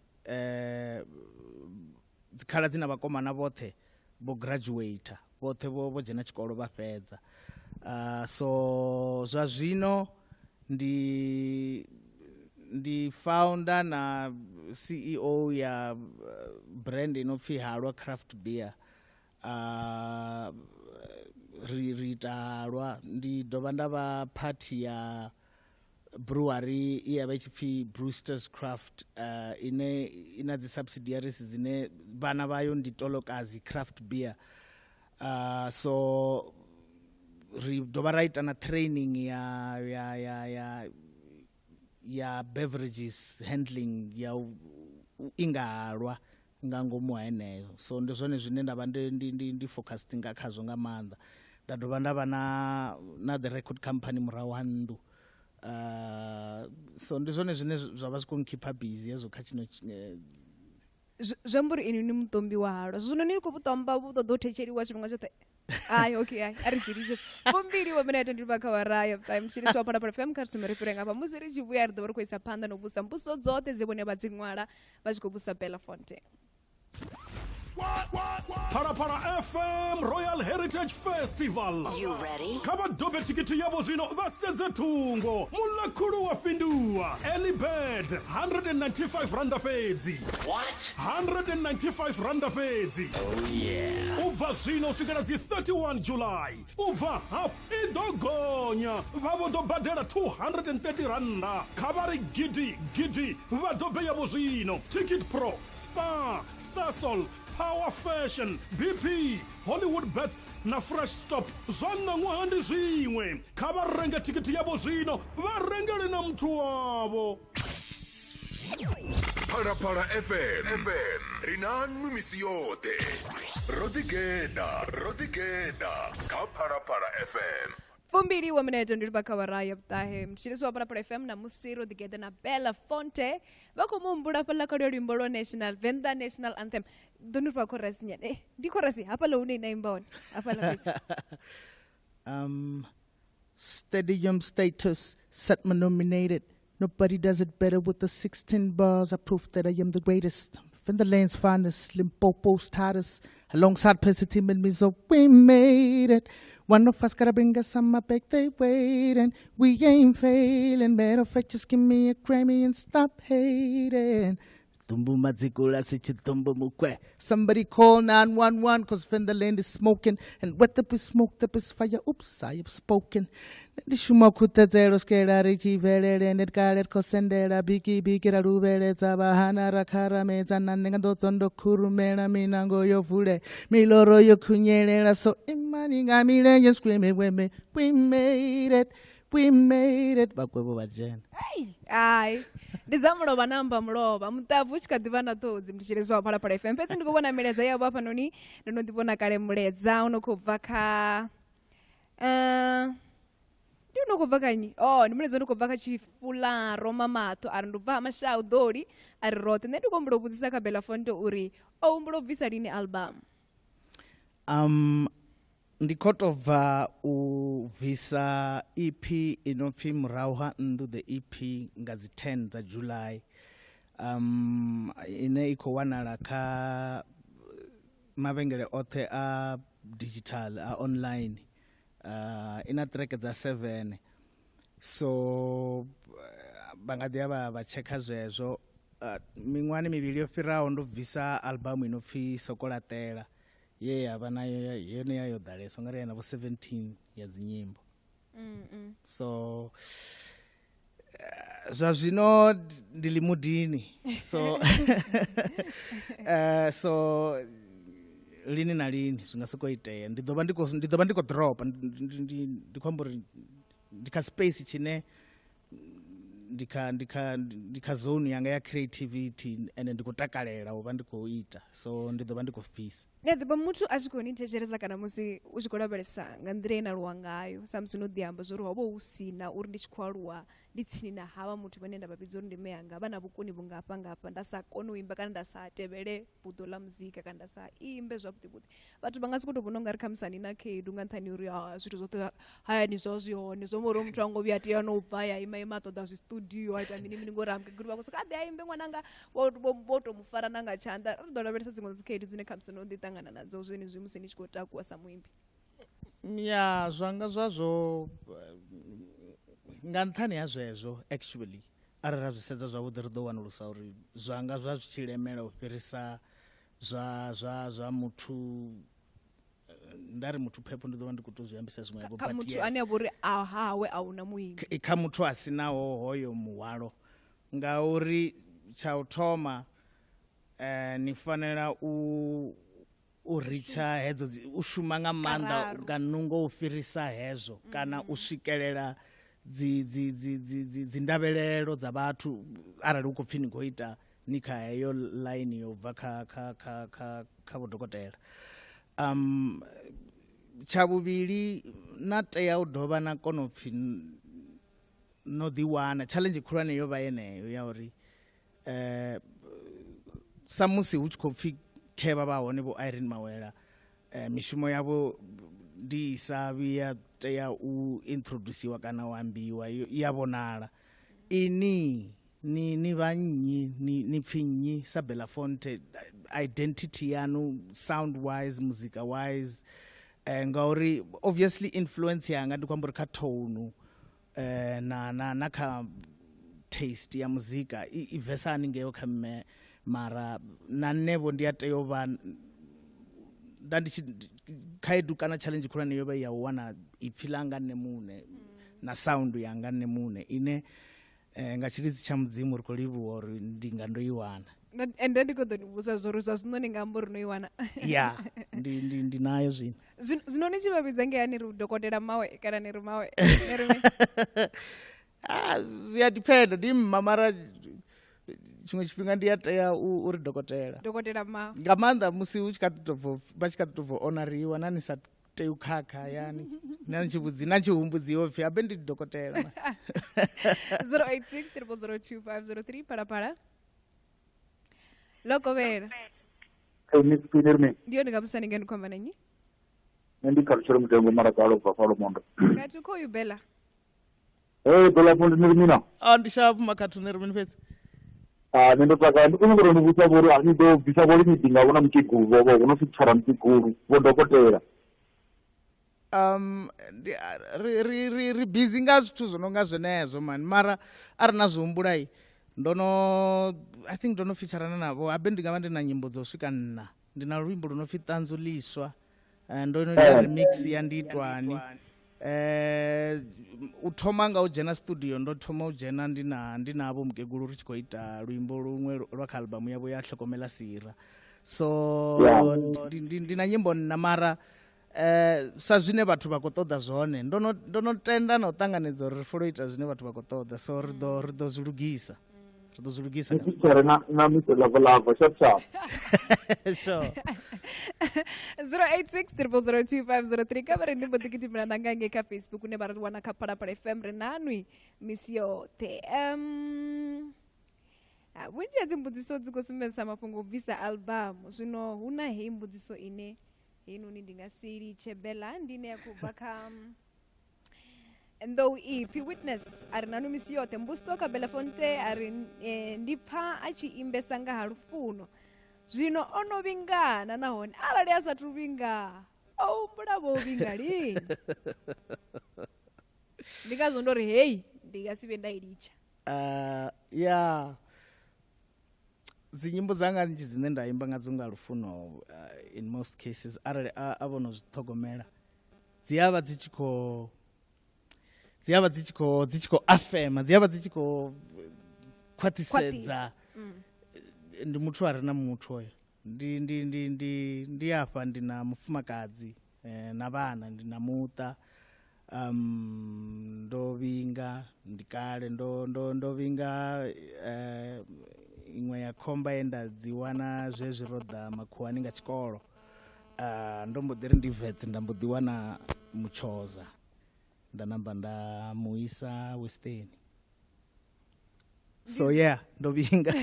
Speaker 5: dzikhaladzi na vhakomana vhoṱhe vho graduator, vhoṱhe vho dzhena tshikolo vha fhedza. So zwa zwino ndi founder na CEO ya brand ino pfi Halwa Craft Beer. Ri ita halwa. Ndi dovha nda vha party ya brewery i ya vha tshi pfi Brewster's Craft, ine ina dzi subsidiaries dzine vhana vhayo ndi Tolokazi Craft Beer. So ri dovha ra ita na training ya beverages handling ya u inga halwa nga ngomu heneyo. So ndi zwone zwine nda vha ndi focused nga khazwo nga maanḓa. Nda dovha nda vha na the record company murahu ha nnḓu. So ndi zwone zwine zwa vha zwi khou nkipha busy hezwo kha tshino
Speaker 4: Zwi amba uri inwi ni muṱombi wa halwa. Zwino ni khou vhuṱomba vhu ṱoḓa u thetsheliwa tshifhinga tshoṱhe. Ai, okay, ai, a ri dzhili tshezwo. Fumbili wa minete ndi kha awara ya 5. Mutshilisi wa Phalaphala FM, kha ri thome ri fhire ngafha. Musi ri tshi vhuya ri ḓo vha ri khou isa phanḓa na u vhusa mbudziso dzoṱhe dze vhone vha dzi ṅwala vha tshi khou vhusa Belafonte.
Speaker 12: Phalaphala FM Royal Heritage Festival.
Speaker 13: You ready?
Speaker 12: Kha vha dobe thikhithi yavho zwino vha sedze thungo. Mulakhulu wa fhinduwa. Early bird 195 randa fhedzi.
Speaker 13: What?
Speaker 12: 195 randa fhedzi.
Speaker 13: Oh yeah.
Speaker 12: U bva zwino u swikela dzi 31 July. U bva half i ḓo gonya. Vha vho ḓo badela 230 randa. Kha vha ri gidi gidi vha dobe yavho zwino. Ticket Pro, Spa, Sasol, Power Fashion, BP, Hollywood Bets na Fresh Stop zwa ṋaṅwaha ndi zwiṅwe. Kha vha renge thikhithi yavho zwino vha rengele na muthu wavho.
Speaker 2: Phalaphala FM ri na nwi misi yoṱhe. Ro ḓigeḓa, ro ḓigeḓa kha Phalaphala FM.
Speaker 4: 20 wa minete ndi livha kha awara ya vhuṱahe. Mthetshelesi wa Phalaphala FM na musi ro ḓigeḓa na Bella Fonte vha khou muhumbula fhaḽa kha luya luimbo lwa National Venḓa National Anthem. Ḓo ni fha chorus nyana. Ndi chorus hafhaḽa hune na imba hone. Hafhaḽa fhedzi.
Speaker 5: Stadium status, set me nominated. Nobody does it better with the 16 bars. I proof that I am the greatest. Finland's finest, Limpopo's tightest. Alongside Percy Team and Mizo, we made it. One of us gotta bring us some, I beg they waiting. We ain't failing. Matter of fact, just give me a Grammy and stop hating. Tumbu madzikula sichitumbu mukwe. Somebody call 911 cause Finland is smoking. And what up is smoked up is fire. Oops, I have spoken. Ndi shuma khuthadzelo swikela ri tshi bvelele ndi kale ri khou sendela biki biki ra luvheledza vhahana ra kharamedza na nṋe nga nḓodzo ndo khurumela minango yo vule miloro yo khunyelela so imani nga milenzhe screaming women we made it. We made it. Vhakwevho vha dzhena.
Speaker 4: Ai, ndi dza mulovha na amba mulovha muṱavu u tshi kha ḓivha na ṱhodzi mthetshelesi wa Phalaphala FM. Fhedzi ndi khou vhona milaedza yavho hafhanoni, ndo no ḓi vhona kale mulaedza u no khou bva kha ndi u no khou bva kha nnyi? Oh, ndi mulaedza u no khou bva kha Tshifularo Mamaṱo a ri ndi u bva ha Mashau Ḓoli a ri roṱhe. Nṋe ndi khou humbula u vhudzisa kha Bella Fonte uri o humbula u bvisa lini album.
Speaker 5: Ndi khou tou bva u bvisa EP i no pfi Murahu ha Nnḓu, the EP nga dzi 10 dza July, ine i khou wanala kha mavhengele oṱhe a digital a online. Ina track dza 7, so vha nga ḓi ya vha tshekha zwezwo. Miṅwahani mivhili yo fhiraho ndo bvisa album i no pfi Sokolaṱela, ye ya vha nayo yone ya yo ḓalesa ungari ya na vho 17 ya dzinyimbo. So zwa zwino ndi limudini, so so lini na lini zwi nga soko itea ndi ḓo vha ndi khou ndi khou dropa. Ndi khou amba uri ndi kha space tshine ndi kha zone yanga ya creativity ende ndi khou takalela u vha ndi khou ita, so ndi ḓo vha ndi khou bvisa.
Speaker 4: Ndi a ḓivha muthu a tshi khou ni thetshelesa kana musi u tshi khou lavhelesa nga nḓila ine aluwa ngayo, sa musi no ḓi amba zwa uri ho vha hu si na uri ndi tshi khou aluwa ndi tsini na havha muthu vhane nda vha vhidza uri ndi mme anga vha na vhukoni vhungafha ngafha, nda sa koni u imba kana nda sa tevhele buḓo ḽa muzika kana nda sa imbe zwavhuḓi vhuḓi, vhathu vha nga sokou tou vhona ungari khamusi a ni na khaedu nga nṱhani uri zwithu zwoṱhe hayani zwa zwi hone, zwo uri muthu a ngo vhuya tea no bva ya ima ima a ṱoḓa zwi studio a ita mini mini ngori mukegulu vha khou sokou a ḓe a imbe ṅwananga vho tou mu fara na nga tshanḓa. Ri ḓo lavhelesa dziṅwe dzi khaedu dzine khamusi no ḓi ṱangana nadzo zwenezwi musi ni tshi khou takuwa sa muimbi.
Speaker 5: Ya zwanga zwazwo nga nṱhani ha zwezwo actually arali ra zwi sedza zwavhuḓi ri ḓo wanulusa uri zwanga zwa zwi tshi lemela u fhirisa zwa muthu. Nda ri muthu phepho ndi ḓo vha ndi khou tou zwi ambisa zwiṅwe vho,
Speaker 4: kha muthu ane a vha uri a hawe a huna muimbi,
Speaker 5: kha muthu a sinaho hoyo muhwalo, ngauri tsha u thoma ni fanela u ritsha hedzo u shuma nga maanḓa nga nungo u fhirisa hezwo kana u swikelela dzi ndavhelelo dza vhathu arali u khou pfhi ni khou ita ni kha heyo line yo bva kha vhodokotela. Tsha vhuvhili na tea u dovha na kona u pfhi no ḓiwana. Challenge khulwane yo vha yeneyo ya uri sa musi hu tshi khou pfhi khevha vha hone vho Irene Mawela, mishumo yavho ndi sa vhuya tea u introduciwa kana u ambiwa, i ya vhonala. Ini ni vha nnyi, ni pfhi nnyi sa Bella Fonte, identity yanu sound wise, muzika wise, ngauri obviously influence yanga ndi khou amba uri kha tone na kha taste ya muzika i bvesa haningei kha mme, mara na nṋe vho ndi a tea u vha nda ndi tshi khaedu kana challenge khulwane yo vha ya u wana ipfhi ḽanga nṋe muṋe na sound yanga nṋe muṋe ine nga tshilidzi tsha Mudzimu ri khou livhuwa uri ndi nga ndo i wana.
Speaker 4: Ende ndi khou ḓo ni vhudza zwa uri zwa zwino ni nga amba uri no i wana.
Speaker 5: Ya, ndi nayo zwino.
Speaker 4: Zwino ni tshi vha vhidza ngei ni ri dokotela mawe kana ni ri mawe?
Speaker 5: Zwi a depend, ndi mma mara tshiṅwe tshifhinga ndi a tea uri dokotela.
Speaker 4: Dokotela mawe.
Speaker 5: Nga maanḓa musi hu tshi kha ḓi tou bva, vha tshi kha ḓi tou bva onariwa na ni sa tei u khakha hayani na tshi vhudzi na tshi humbudziwa upfi habe ndi dokotela.
Speaker 4: 086 0002503 Phalaphala. Lokovhela. Ndi yone nga musani ngeno khou amba na nnyi?
Speaker 14: Nṋe ndi khathutshelo mutengo mara kale ubva fhalo mondo.
Speaker 4: Khathu khoyu Bella.
Speaker 14: Hey Bella Fondo ni ri mina?
Speaker 5: A ndi shapu makhathu ni ri mini fhedzi.
Speaker 14: Ah nṋe ndo takala ndi khou nyanga uri ni vhudza vho uri a ni ḓo bvisa vho lini nga vhona mukegulu vho vho no fitshara mukegulu vho dokotela.
Speaker 5: Ri ri ri ri busy nga zwithu zwo no nga zwenezwo mani mara a ri na zwi humbulai ndo no I think ndo no featurana navho habe ndi nga vha ndi na nyimbo dzo swika nṋa ndi na luimbo lu no pfi ṱanzu ḽiswa ndo no ita remix ya ndi itwani u thoma nga u dzhena studio ndo thoma u dzhena ndi na ndi navho mukegulu ri tshi khou ita luimbo luṅwe lwa kha albamu yavho ya tlhogomela sira so ndi na nyimbo nṋa mara sa zwine vhathu vha khou ṱoḓa zwone ndo no tenda na u ṱanganedza uri ri folo ita zwine vhathu vha khou ṱoḓa so ri ḓo zwi lugisa ri ḓo zwi lugisa
Speaker 14: Ni feature na Mr Lava Lava sharp sharp.
Speaker 5: Sure.
Speaker 4: 086 0002503 kha vha ri ndi mbo ḓi gidimela na nga ngei kha Facebook hune vha ri wana kha Phalaphala FM ri nanwi misi yoṱhe. Vhunzhi ha dzi mbudziso dzi khou sumbedzisa mafhungo o bvisa album zwino hu na heyi mbudziso ine heinoni ndi nga si litshe Bella ndi ine ya khou bva kha Nḓou ipfi Witness a ri nanu misi yoṱhe mbudziso kha Bella Fonte a ri ndi pfa a tshi imbesa nga ha lufuno zwino o no vhingana nahone arali a sathu vhinga o humbula vho vhinga lini. Ndi ngazwo ndo ri hei ndi nga si vhe nda i litsha.
Speaker 5: Ya dzi nyimbo dzanga nnzhi dzine nda imba ngadzo nga lufuno in most cases arali a vho no zwi ṱhogomela dzi avha dzi tshi khou dzi tshi khou affirma dzi avha dzi tshi khou khwaṱhisedza ndi muthu a re na muthu oyo ndi afha ndi na mufumakadzi na vhana ndi na muṱa ndo vhinga ndi kale ndo vhinga iṅwe ya khomba ye nda dzi wana zwezwi ro ḓa makhuwani nga tshikolo ndo mbo ḓi ri ndi vetse nda mbo ḓi wana mutshoza nda namba nda muisa Western so yeah ndo vhinga.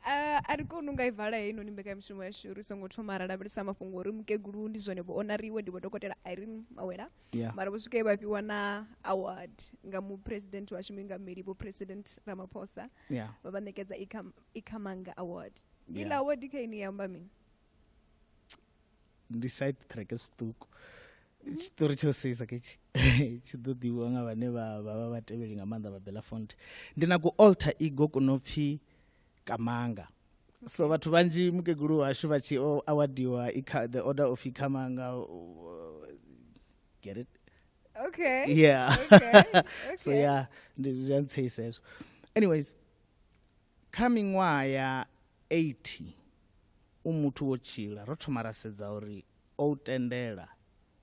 Speaker 4: A ri koni unga i vala heinoni mbekanyamushumo yashu ri songo thoma ra lavhelesa mafhungo uri mukegulu ndi zwone vho onariwe ndi vho dokotela Irene Mawela mara vho swika vha fhiwa na award nga muphuresidennde washu muingameli vho President Ramaphosa vha vha ṋekedza Ikhamanga Award. Iḽa award kha ini amba mini?
Speaker 5: Ndi side track zwiṱuku tshiṱori tsho seisa ketshi tshi ḓo ḓivhiwa nga vhane vha vha vhatevheli nga maanḓa vha Bella Fonte. Ndi na ku alter ego kuno pfi Kamanga. So vhathu vhanzhi mukegulu washu vha tshi awardiwa the Order of Ikhamanga get it?
Speaker 4: Okay.
Speaker 5: Yeah.
Speaker 4: Okay.
Speaker 5: So yeah, ndi zwa ntseisa hezwo. Anyways, kha miṅwaha ya 80 u muthu wo tshila ro thoma ra sedza uri o tendela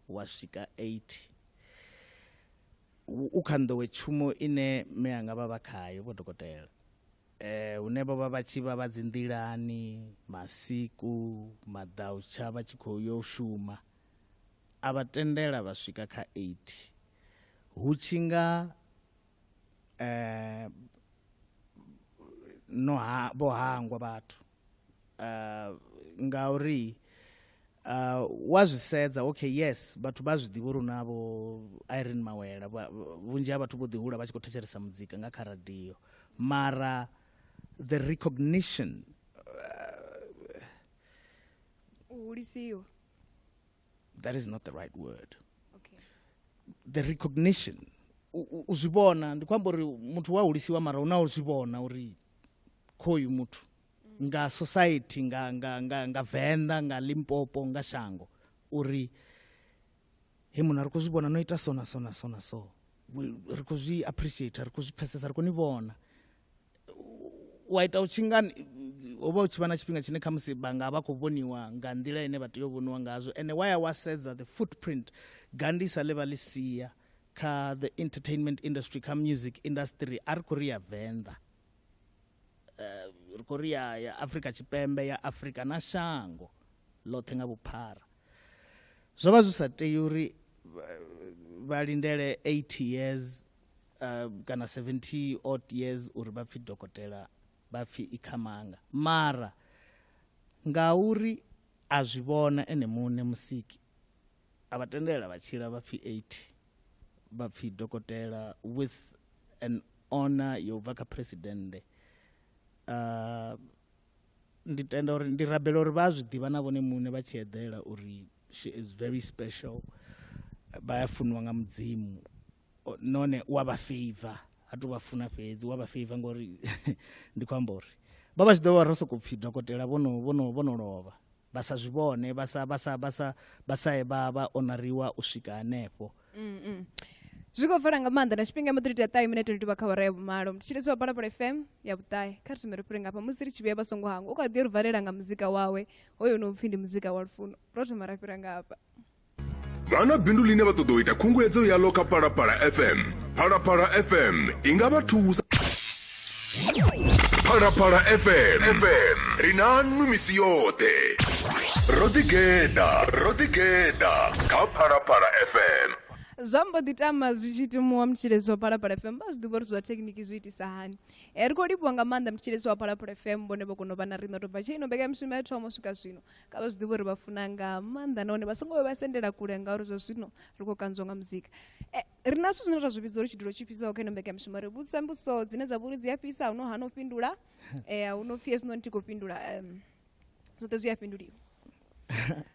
Speaker 5: wa swika 80 u kha nḓowetshumo ine mme anga vha vha khayo vho dokotela hune vho vha vha tshi vha vha dzi nḓilani masiku maḓautsha vha tshi khou yo shuma a vha tendela vha swika kha 80 hu tshi nga no ha vho hangwa vhathu ngauri wa zwi sedza okay yes vhathu vha zwi ḓivha uri na vho Irene Mawela vhunzhi ha vhathu vho ḓi hula vha tshi khou thetshelesa muzika nga kha radio mara the recognition
Speaker 4: u hulisiwa
Speaker 5: that is not the right word.
Speaker 4: Okay.
Speaker 5: The recognition u zwi vhona ndi khou amba uri muthu wa hulisiwa mara una u zwi vhona uri khoyu muthu nga society nga nga nga nga Venḓa nga Limpopo nga shango uri he muna ri khou zwi vhona no ita so na so na so na so ri khou zwi appreciate ri khou zwi pfesesa ri khou ni vhona wa ita u tshi nga ho vha u tshi vha na tshifhinga tshine khamusi vha nga vha khou vhoniwa nga nḓila ine vha tea u vhoniwa ngazwo ende wa ya wa sedza the footprint gandisa ḽe vha ḽi sia kha the entertainment industry kha music industry a ri khou ri ya Venḓa ri khou ri ya Afrika Tshipembe ya Afrika na shango ḽoṱhe nga vhuphara. Zwo vha zwi sa tei uri vha lindele 80 years kana 70 odd years uri vha pfi dokotela, vha pfi Ikhamanga. Mara ngauri a zwi vhona ene muṋe musiki, a vha tendela vha tshila vha pfi 80, vha pfi dokotela with an honor yo bva kha presidente. Ndi tenda uri ndi rabela uri vha zwi ḓivha na vhone muṋe vha tshi eḓela uri she is very special, vha ya funiwa nga Mudzimu, nahone u a vha favor, ha tu vha funa fhedzi, u a vha favor ngori ndi khou amba uri vha vha tshi ḓo vha ro sokou pfi dokotela vho no lovha, vha sa zwi vhone, vha sa ye vha onariwa u swika hanefho.
Speaker 4: Zwi khou pfala nga maanḓa na tshifhinga mbo ḓi ita ṱahe minete 22 kha awara ya vhumalo. Mthetshelesi wa Phalaphala FM ya vhuṱahe, kha ri thome ri fhire ngafha musi ri tshi vhuya. Vha songo hangwa, u kha ḓi ri valela nga muzika wawe hoyo no pfhi ndi muzika wa lufuno. Ro thoma ra fhira ngafha.
Speaker 2: Vha na bindu ḽine vha ṱoḓa u ita khunguwedzo yaḽo kha Phalaphala FM. Phalaphala FM i nga vha thusa. Phalaphala FM, FM ri na nwi misi yoṱhe. Ro ḓigeḓa, ro ḓigeḓa kha Phalaphala FM.
Speaker 4: Zwa mbo ḓi tama zwi tshi timuwa. Mthetshelesi wa Phalaphala FM, vha zwi ḓivha uri zwa thekiniki zwi itisa hani. Ri khou livhuwa nga maanḓa mthetshelesi wa Phalaphala FM, vhone vho kona u vha na riṋe to bva tshe ino mbekanyamushumo ya thoma u swika zwino. Kha vha zwi ḓivha uri vha funa nga maanḓa, nahone vha songo vha vha sendela kule ngauri zwa zwino ri khou kanzwa nga muzika. Ri na zwithu zwine ra zwi vhidza uri tshidulo tshi fhisaho kha ino mbekanyamushumo. Ri vhudzisa mbudziso dzine dza vha uri dzi a fhisa, hu no hana u fhindula, hu no pfhi hezwinoni thi khou fhindula, zwoṱhe zwi a fhinduliwa.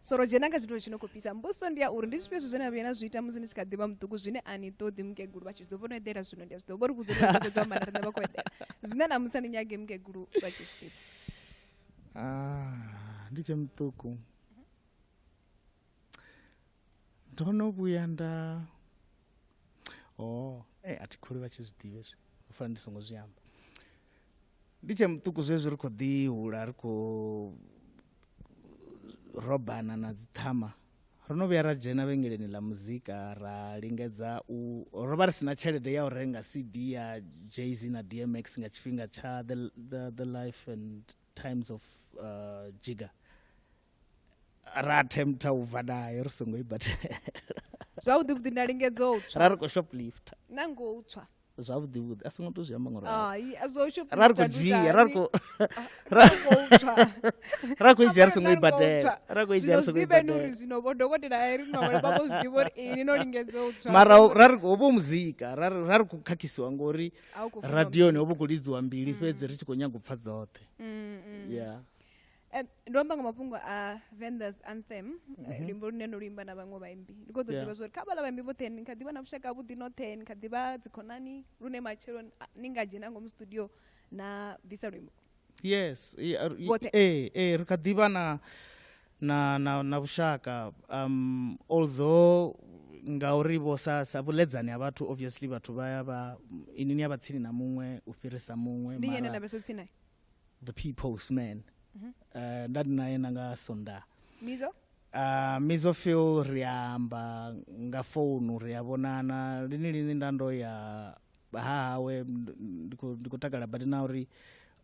Speaker 4: So ro dzhena kha tshithu tshi no khou fhisa. Mbudziso ndi ya uri ndi zwifhio zwithu zwine na vhuya na zwi ita musi ni tshi kha ḓivha muṱuku zwine a ni ṱoḓi mukegulu vha tshi zwi ḓo vhono eḓela zwino? Ndi a zwi ḓo vho ri vhudza uri fhedza amba na riṋe vha khou eḓela, zwine na musi a ni nyage mukegulu vha tshi zwi ḓivha.
Speaker 5: Ah, ndi tshe muṱuku ndo no vhuya nda, oh, a thi kholi vha tshi zwi ḓivha hezwi, u fanela ndi songo zwi amba. Ndi tshe muṱuku zwezwi ri khou ḓi hula, ri khou robana na dzi ṱhama, ro no vhuya ra dzhena vhengeleni ḽa muzika, ra lingedza u, ro vha ri sina tshelede ya u renga CD ya Jay-Z na DMX nga tshifhinga tsha the Life and Times of Jigga. Ra attempta u bva nayo ri songo i badela.
Speaker 4: Zwavhuḓi vhuḓi nda lingedza u tswa.
Speaker 5: Ra ri khou shoplifter.
Speaker 4: Nango u tswa.
Speaker 5: Zwavhuḓi vhuḓi a songo to zwi amba ngori
Speaker 4: Ai, a zwo shoplifter.
Speaker 5: Ra ri khou dzhia, ra ri khou ra khou i dzhia ri songo i badela, ra khou i dzhia ri songo i
Speaker 4: badela uri
Speaker 5: badela.
Speaker 4: Zwino vho dokotela a ri mavhone vha vho zwi ḓivha uri ini no lingedza u tswa.
Speaker 5: Mara ra ri ho vho muzika, ra ri khou khakhisiwa ngori
Speaker 4: A u khou funa.
Speaker 5: Radioni ho vho khou lidziwa mbili fhedzi, ri tshi khou nyaga u pfha dzoṱhe. Yeah.
Speaker 4: Ndo amba nga mafhungo a Vendas Anthem, luimbo lune no luimba na vhaṅwe vhaimbi. Ndi khou ḓo ḓivha zwa uri kha vhaḽa vhaimbi vhoṱhe ni kha ḓivha na vhushaka havhuḓi noṱhe, ni kha ḓivha dzikhonani lune matshelo ni nga dzhena ngomu studio na bvisa luimbo?
Speaker 5: Yes.
Speaker 4: Vhoṱhe?
Speaker 5: Ee, ri kha ḓivha na vhushaka, although ngauri vho sa vhuledzani ha vhathu, obviously vhathu vha ya vha ini ni ya vha tsini na muṅwe u fhirisa muṅwe.
Speaker 4: Ndi ene
Speaker 5: Mara
Speaker 4: na vhesa tsini nae?
Speaker 5: The People's Man. Nda ndi naye na nga Sonda.
Speaker 4: Mizo?
Speaker 5: Mizophil ri amba nga founu, ri a vhonana lini lini. Nda ndo ya ha hawe, ndi khou takala badi na uri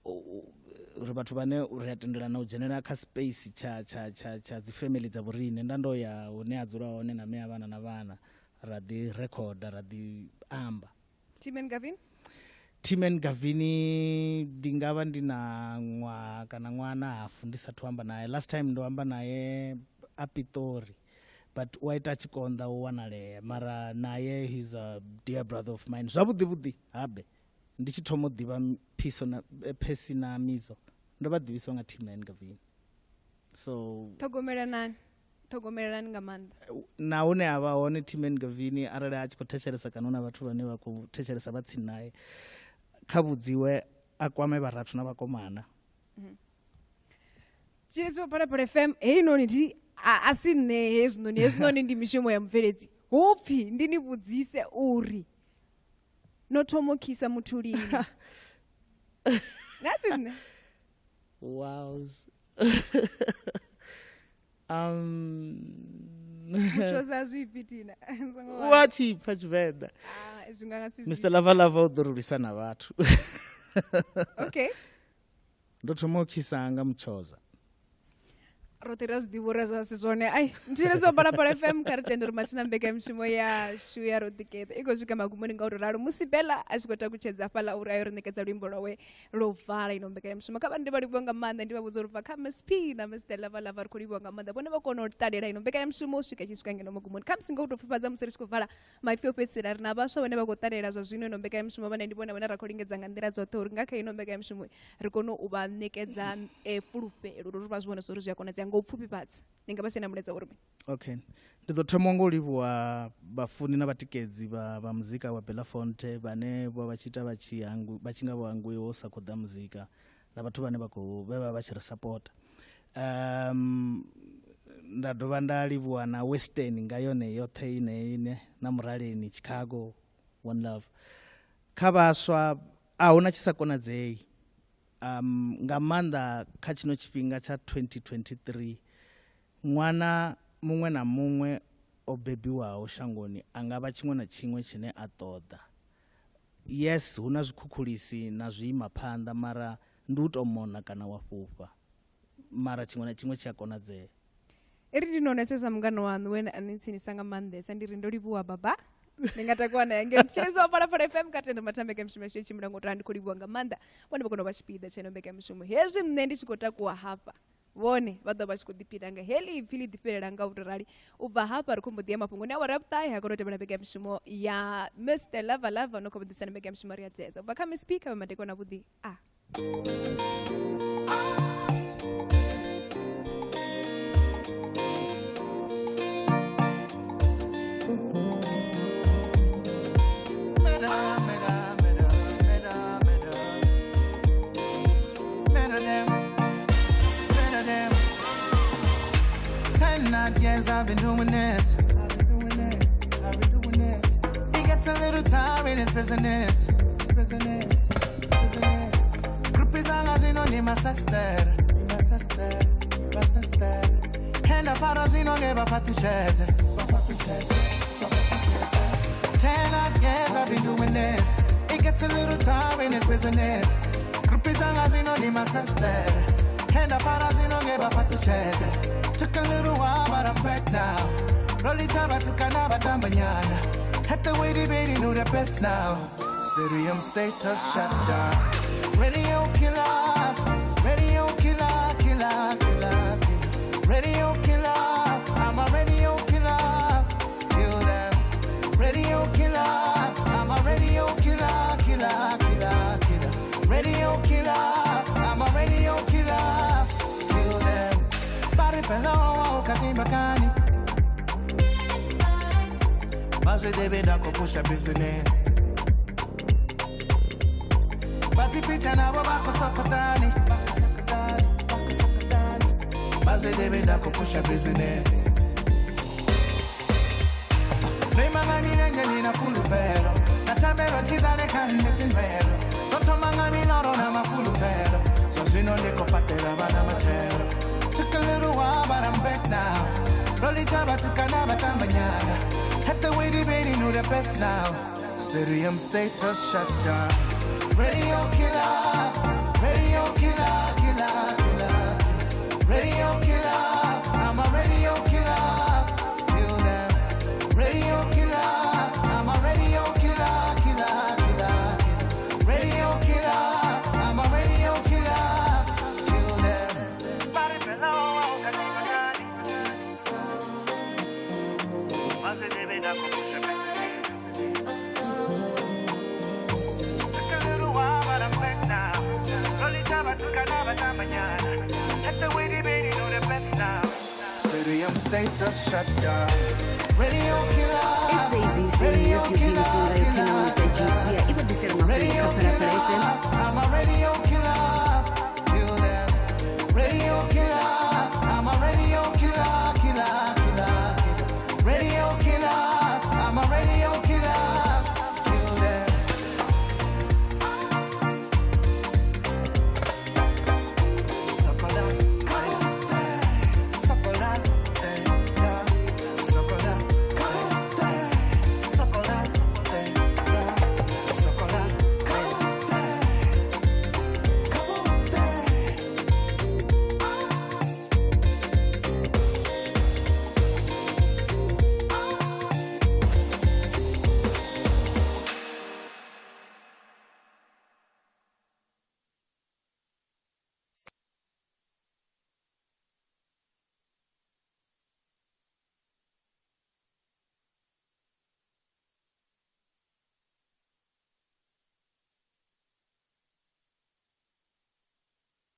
Speaker 5: ri vhathu vhane ri a tendelana u dzhenela kha space tsha dzi family dza vhorine. Nda ndo ya hune a dzula hone na mme a vhana na vhana, ra ḓi rekhoda, ra ḓi amba.
Speaker 4: Timen Gavin?
Speaker 5: Timen Gavini ndi nga vha ndi na ṅwaha kana ṅwaha na hafu ndi sathu amba naye. Last time ndo amba naye a Pitori, but u a ita a tshi konḓa u wanalea, mara naye he's a dear brother of mine. Zwavhuḓi vhuḓi habe ndi tshi thoma u ḓivha Phiso na Phesi na Mizo, ndo vha ḓivhiswa nga Timen Gavini, so
Speaker 4: Ṱhogomelanani, ṱhogomelani nga maanḓa.
Speaker 5: Na hune a vha hone Timen Gavini, arali a tshi khou thetshelesa kana hu na vhathu vhane vha khou thetshelesa vha tsini naye, kha vhudziwe a kwame vharathu na vhakomana.
Speaker 4: Tshilidzi wa Phalaphala FM, heinoni thi a si nṋe, hezwinoni ndi mishumo ya mubveledzi. Hu pfhi ndi ni vhudzise uri no thoma u khisa muthu lini? Na si nṋe.
Speaker 5: Wows.
Speaker 4: Mutshoza zwipfi tina.
Speaker 5: Wa tshi pfa Tshivenḓa.
Speaker 4: Ah, zwi nga si
Speaker 5: Mr Lava Lava u ḓo ri lwisa na vhathu.
Speaker 4: Okay.
Speaker 5: Ndo thoma u khisa nga Mutshoza.
Speaker 4: Roṱhe ra zwi ḓivha uri zwa si zwone. Ai, mthetshelesi wa Phalaphala FM, kha ri tende uri mathina mbekanyamushumo yashu ya Roḓigeḓa i khou swika magumoni nga u tou ralo. Musi Bella a tshi khou takutshedza hafhaḽa uri a yo ri ṋekedza luimbo lwawe lwo vala ino mbekanyamushumo, kha vha ndi vha livhuwa nga maanḓa, ndi vha vhudza uri bva kha Miss P na Mr Lava Lava ri khou livhuwa nga maanḓa. Vhone vha kona u ṱalela ino mbekanyamushumo u swika tshi swika ngeno magumoni. Khamusi nga u tou pfufhadza musi ri tshi khou vala maipfi o fhedzisela, ri na vhaswa vhane vha khou ṱalela zwa zwino ino mbekanyamushumo, vhane ndi vhone vhane ra khou lingedza nga nḓila dzoṱhe uri nga kha ino mbekanyamushumo ri kone u vha ṋekedza fulufhelo uri vha zwi vhone uri zwi a konadzea. Nga u pfufhifhadza ni nga vha sina mulaedza uri mini?
Speaker 5: Okay, ndi ḓo thoma ngo livhuwa vhafuni na vhatikedzi vha muzika wa Bella Fonte vhane vha vha tshi ita vha tshi hangwi, vha tshi nga vho hangwiwa u sa khou ḓa muzika, na vhathu vhane vha khou vhe vha vha tshi ri sapota. Nda dovha nda livhuwa na Western nga yone yoṱhe ine na Muraleni, Chicago, One Love. Kha vhaswa a huna tshi sa konadzei. Nga maanḓa kha tshino tshifhinga tsha 2023, ṅwana muṅwe na muṅwe o bebiwaho shangoni a nga vha tshiṅwe na tshiṅwe tshine a ṱoḓa. Yes, hu na zwikhukhulisi na zwiima phanḓa, mara ndi u tou mona kana wa fhufha, mara tshiṅwe na tshiṅwe tshi a konadzea.
Speaker 4: I ri ndi nonese sa mungano waṋu we a ni tsinisa nga maanḓesa, ndi ri ndo livhuwa baba. Ndi nga takuwa na yange mthetshelesi wa Phalaphala FM kha tendo matha mbekanyamushumo yashu ya tshimbila ngo to ndi khou livhuwa nga maanḓa vhone vha kona u vha tshipiḓa tsha ino mbekanyamushumo. Hezwi nṋe ndi tshi khou takuwa hafha, vhone vha ḓo vha tshi khou ḓiphina nga heḽi ipfi ḽi ḓifhelela nga u tou rali. U bva hafha ri khou mbo ḓi ya mafhungoni awara ya vhuṱahe, ha kona u tevhela mbekanyamushumo ya Mr Lava Lava no khou vha ḓisana mbekanyamushumo ri a dzedza. U bva kha Miss P kha vha madekwana avhuḓi a.
Speaker 3: Years I've been doing this. I've been doing this. I've been doing this. It gets a little tiring, it's business. Business. Business. Groupies are you know, my sister. My sister. My sister. And the fathers, you know, give up to chase. 10 odd years I've been doing this. It gets a little tiring, it's business. Groupies are you know, my sister. And the fathers, you know, give up to chase. Took a little while, but I'm back now. Rolly taba took another tambanyana. Had the way they baby knew the best now. Stadium status shut down. Radio killer, radio killer, killer, killer, killer. Radio killer, I'm a radio killer. Kill them. Radio killer, I'm a radio killer, killer, killer, killer. Radio killer, I'm a radio killer. Kill them. Paripelo katimbakani. Mazwe debe da kopusha business. Bazi picha na baba kosokotani. Mazwe debe da kopusha business. Neimangani renje nina fuluvelo. Natamelo chidale kande sinvelo. Sotomangani loro na mafuluvelo. So zvino ndiko patera vana machero. Took a little while, but I'm back now. Rolly taba tukana batambanyana. Had the way they baby knew the best now. Stadium status shut down. Radio killer, radio killer, killer, killer. Radio killer, I'm a radio killer. Kill them. Radio killer, I'm a radio killer, killer, killer, killer. Radio killer, I'm a radio killer. Kill them. Stadium status shut down. Radio killer.
Speaker 15: SABC News yo ḓiimisaho nga yoṱhe nahone sa GC i vha ḓisela mafhungo kha Phalaphala FM.
Speaker 3: I'm a radio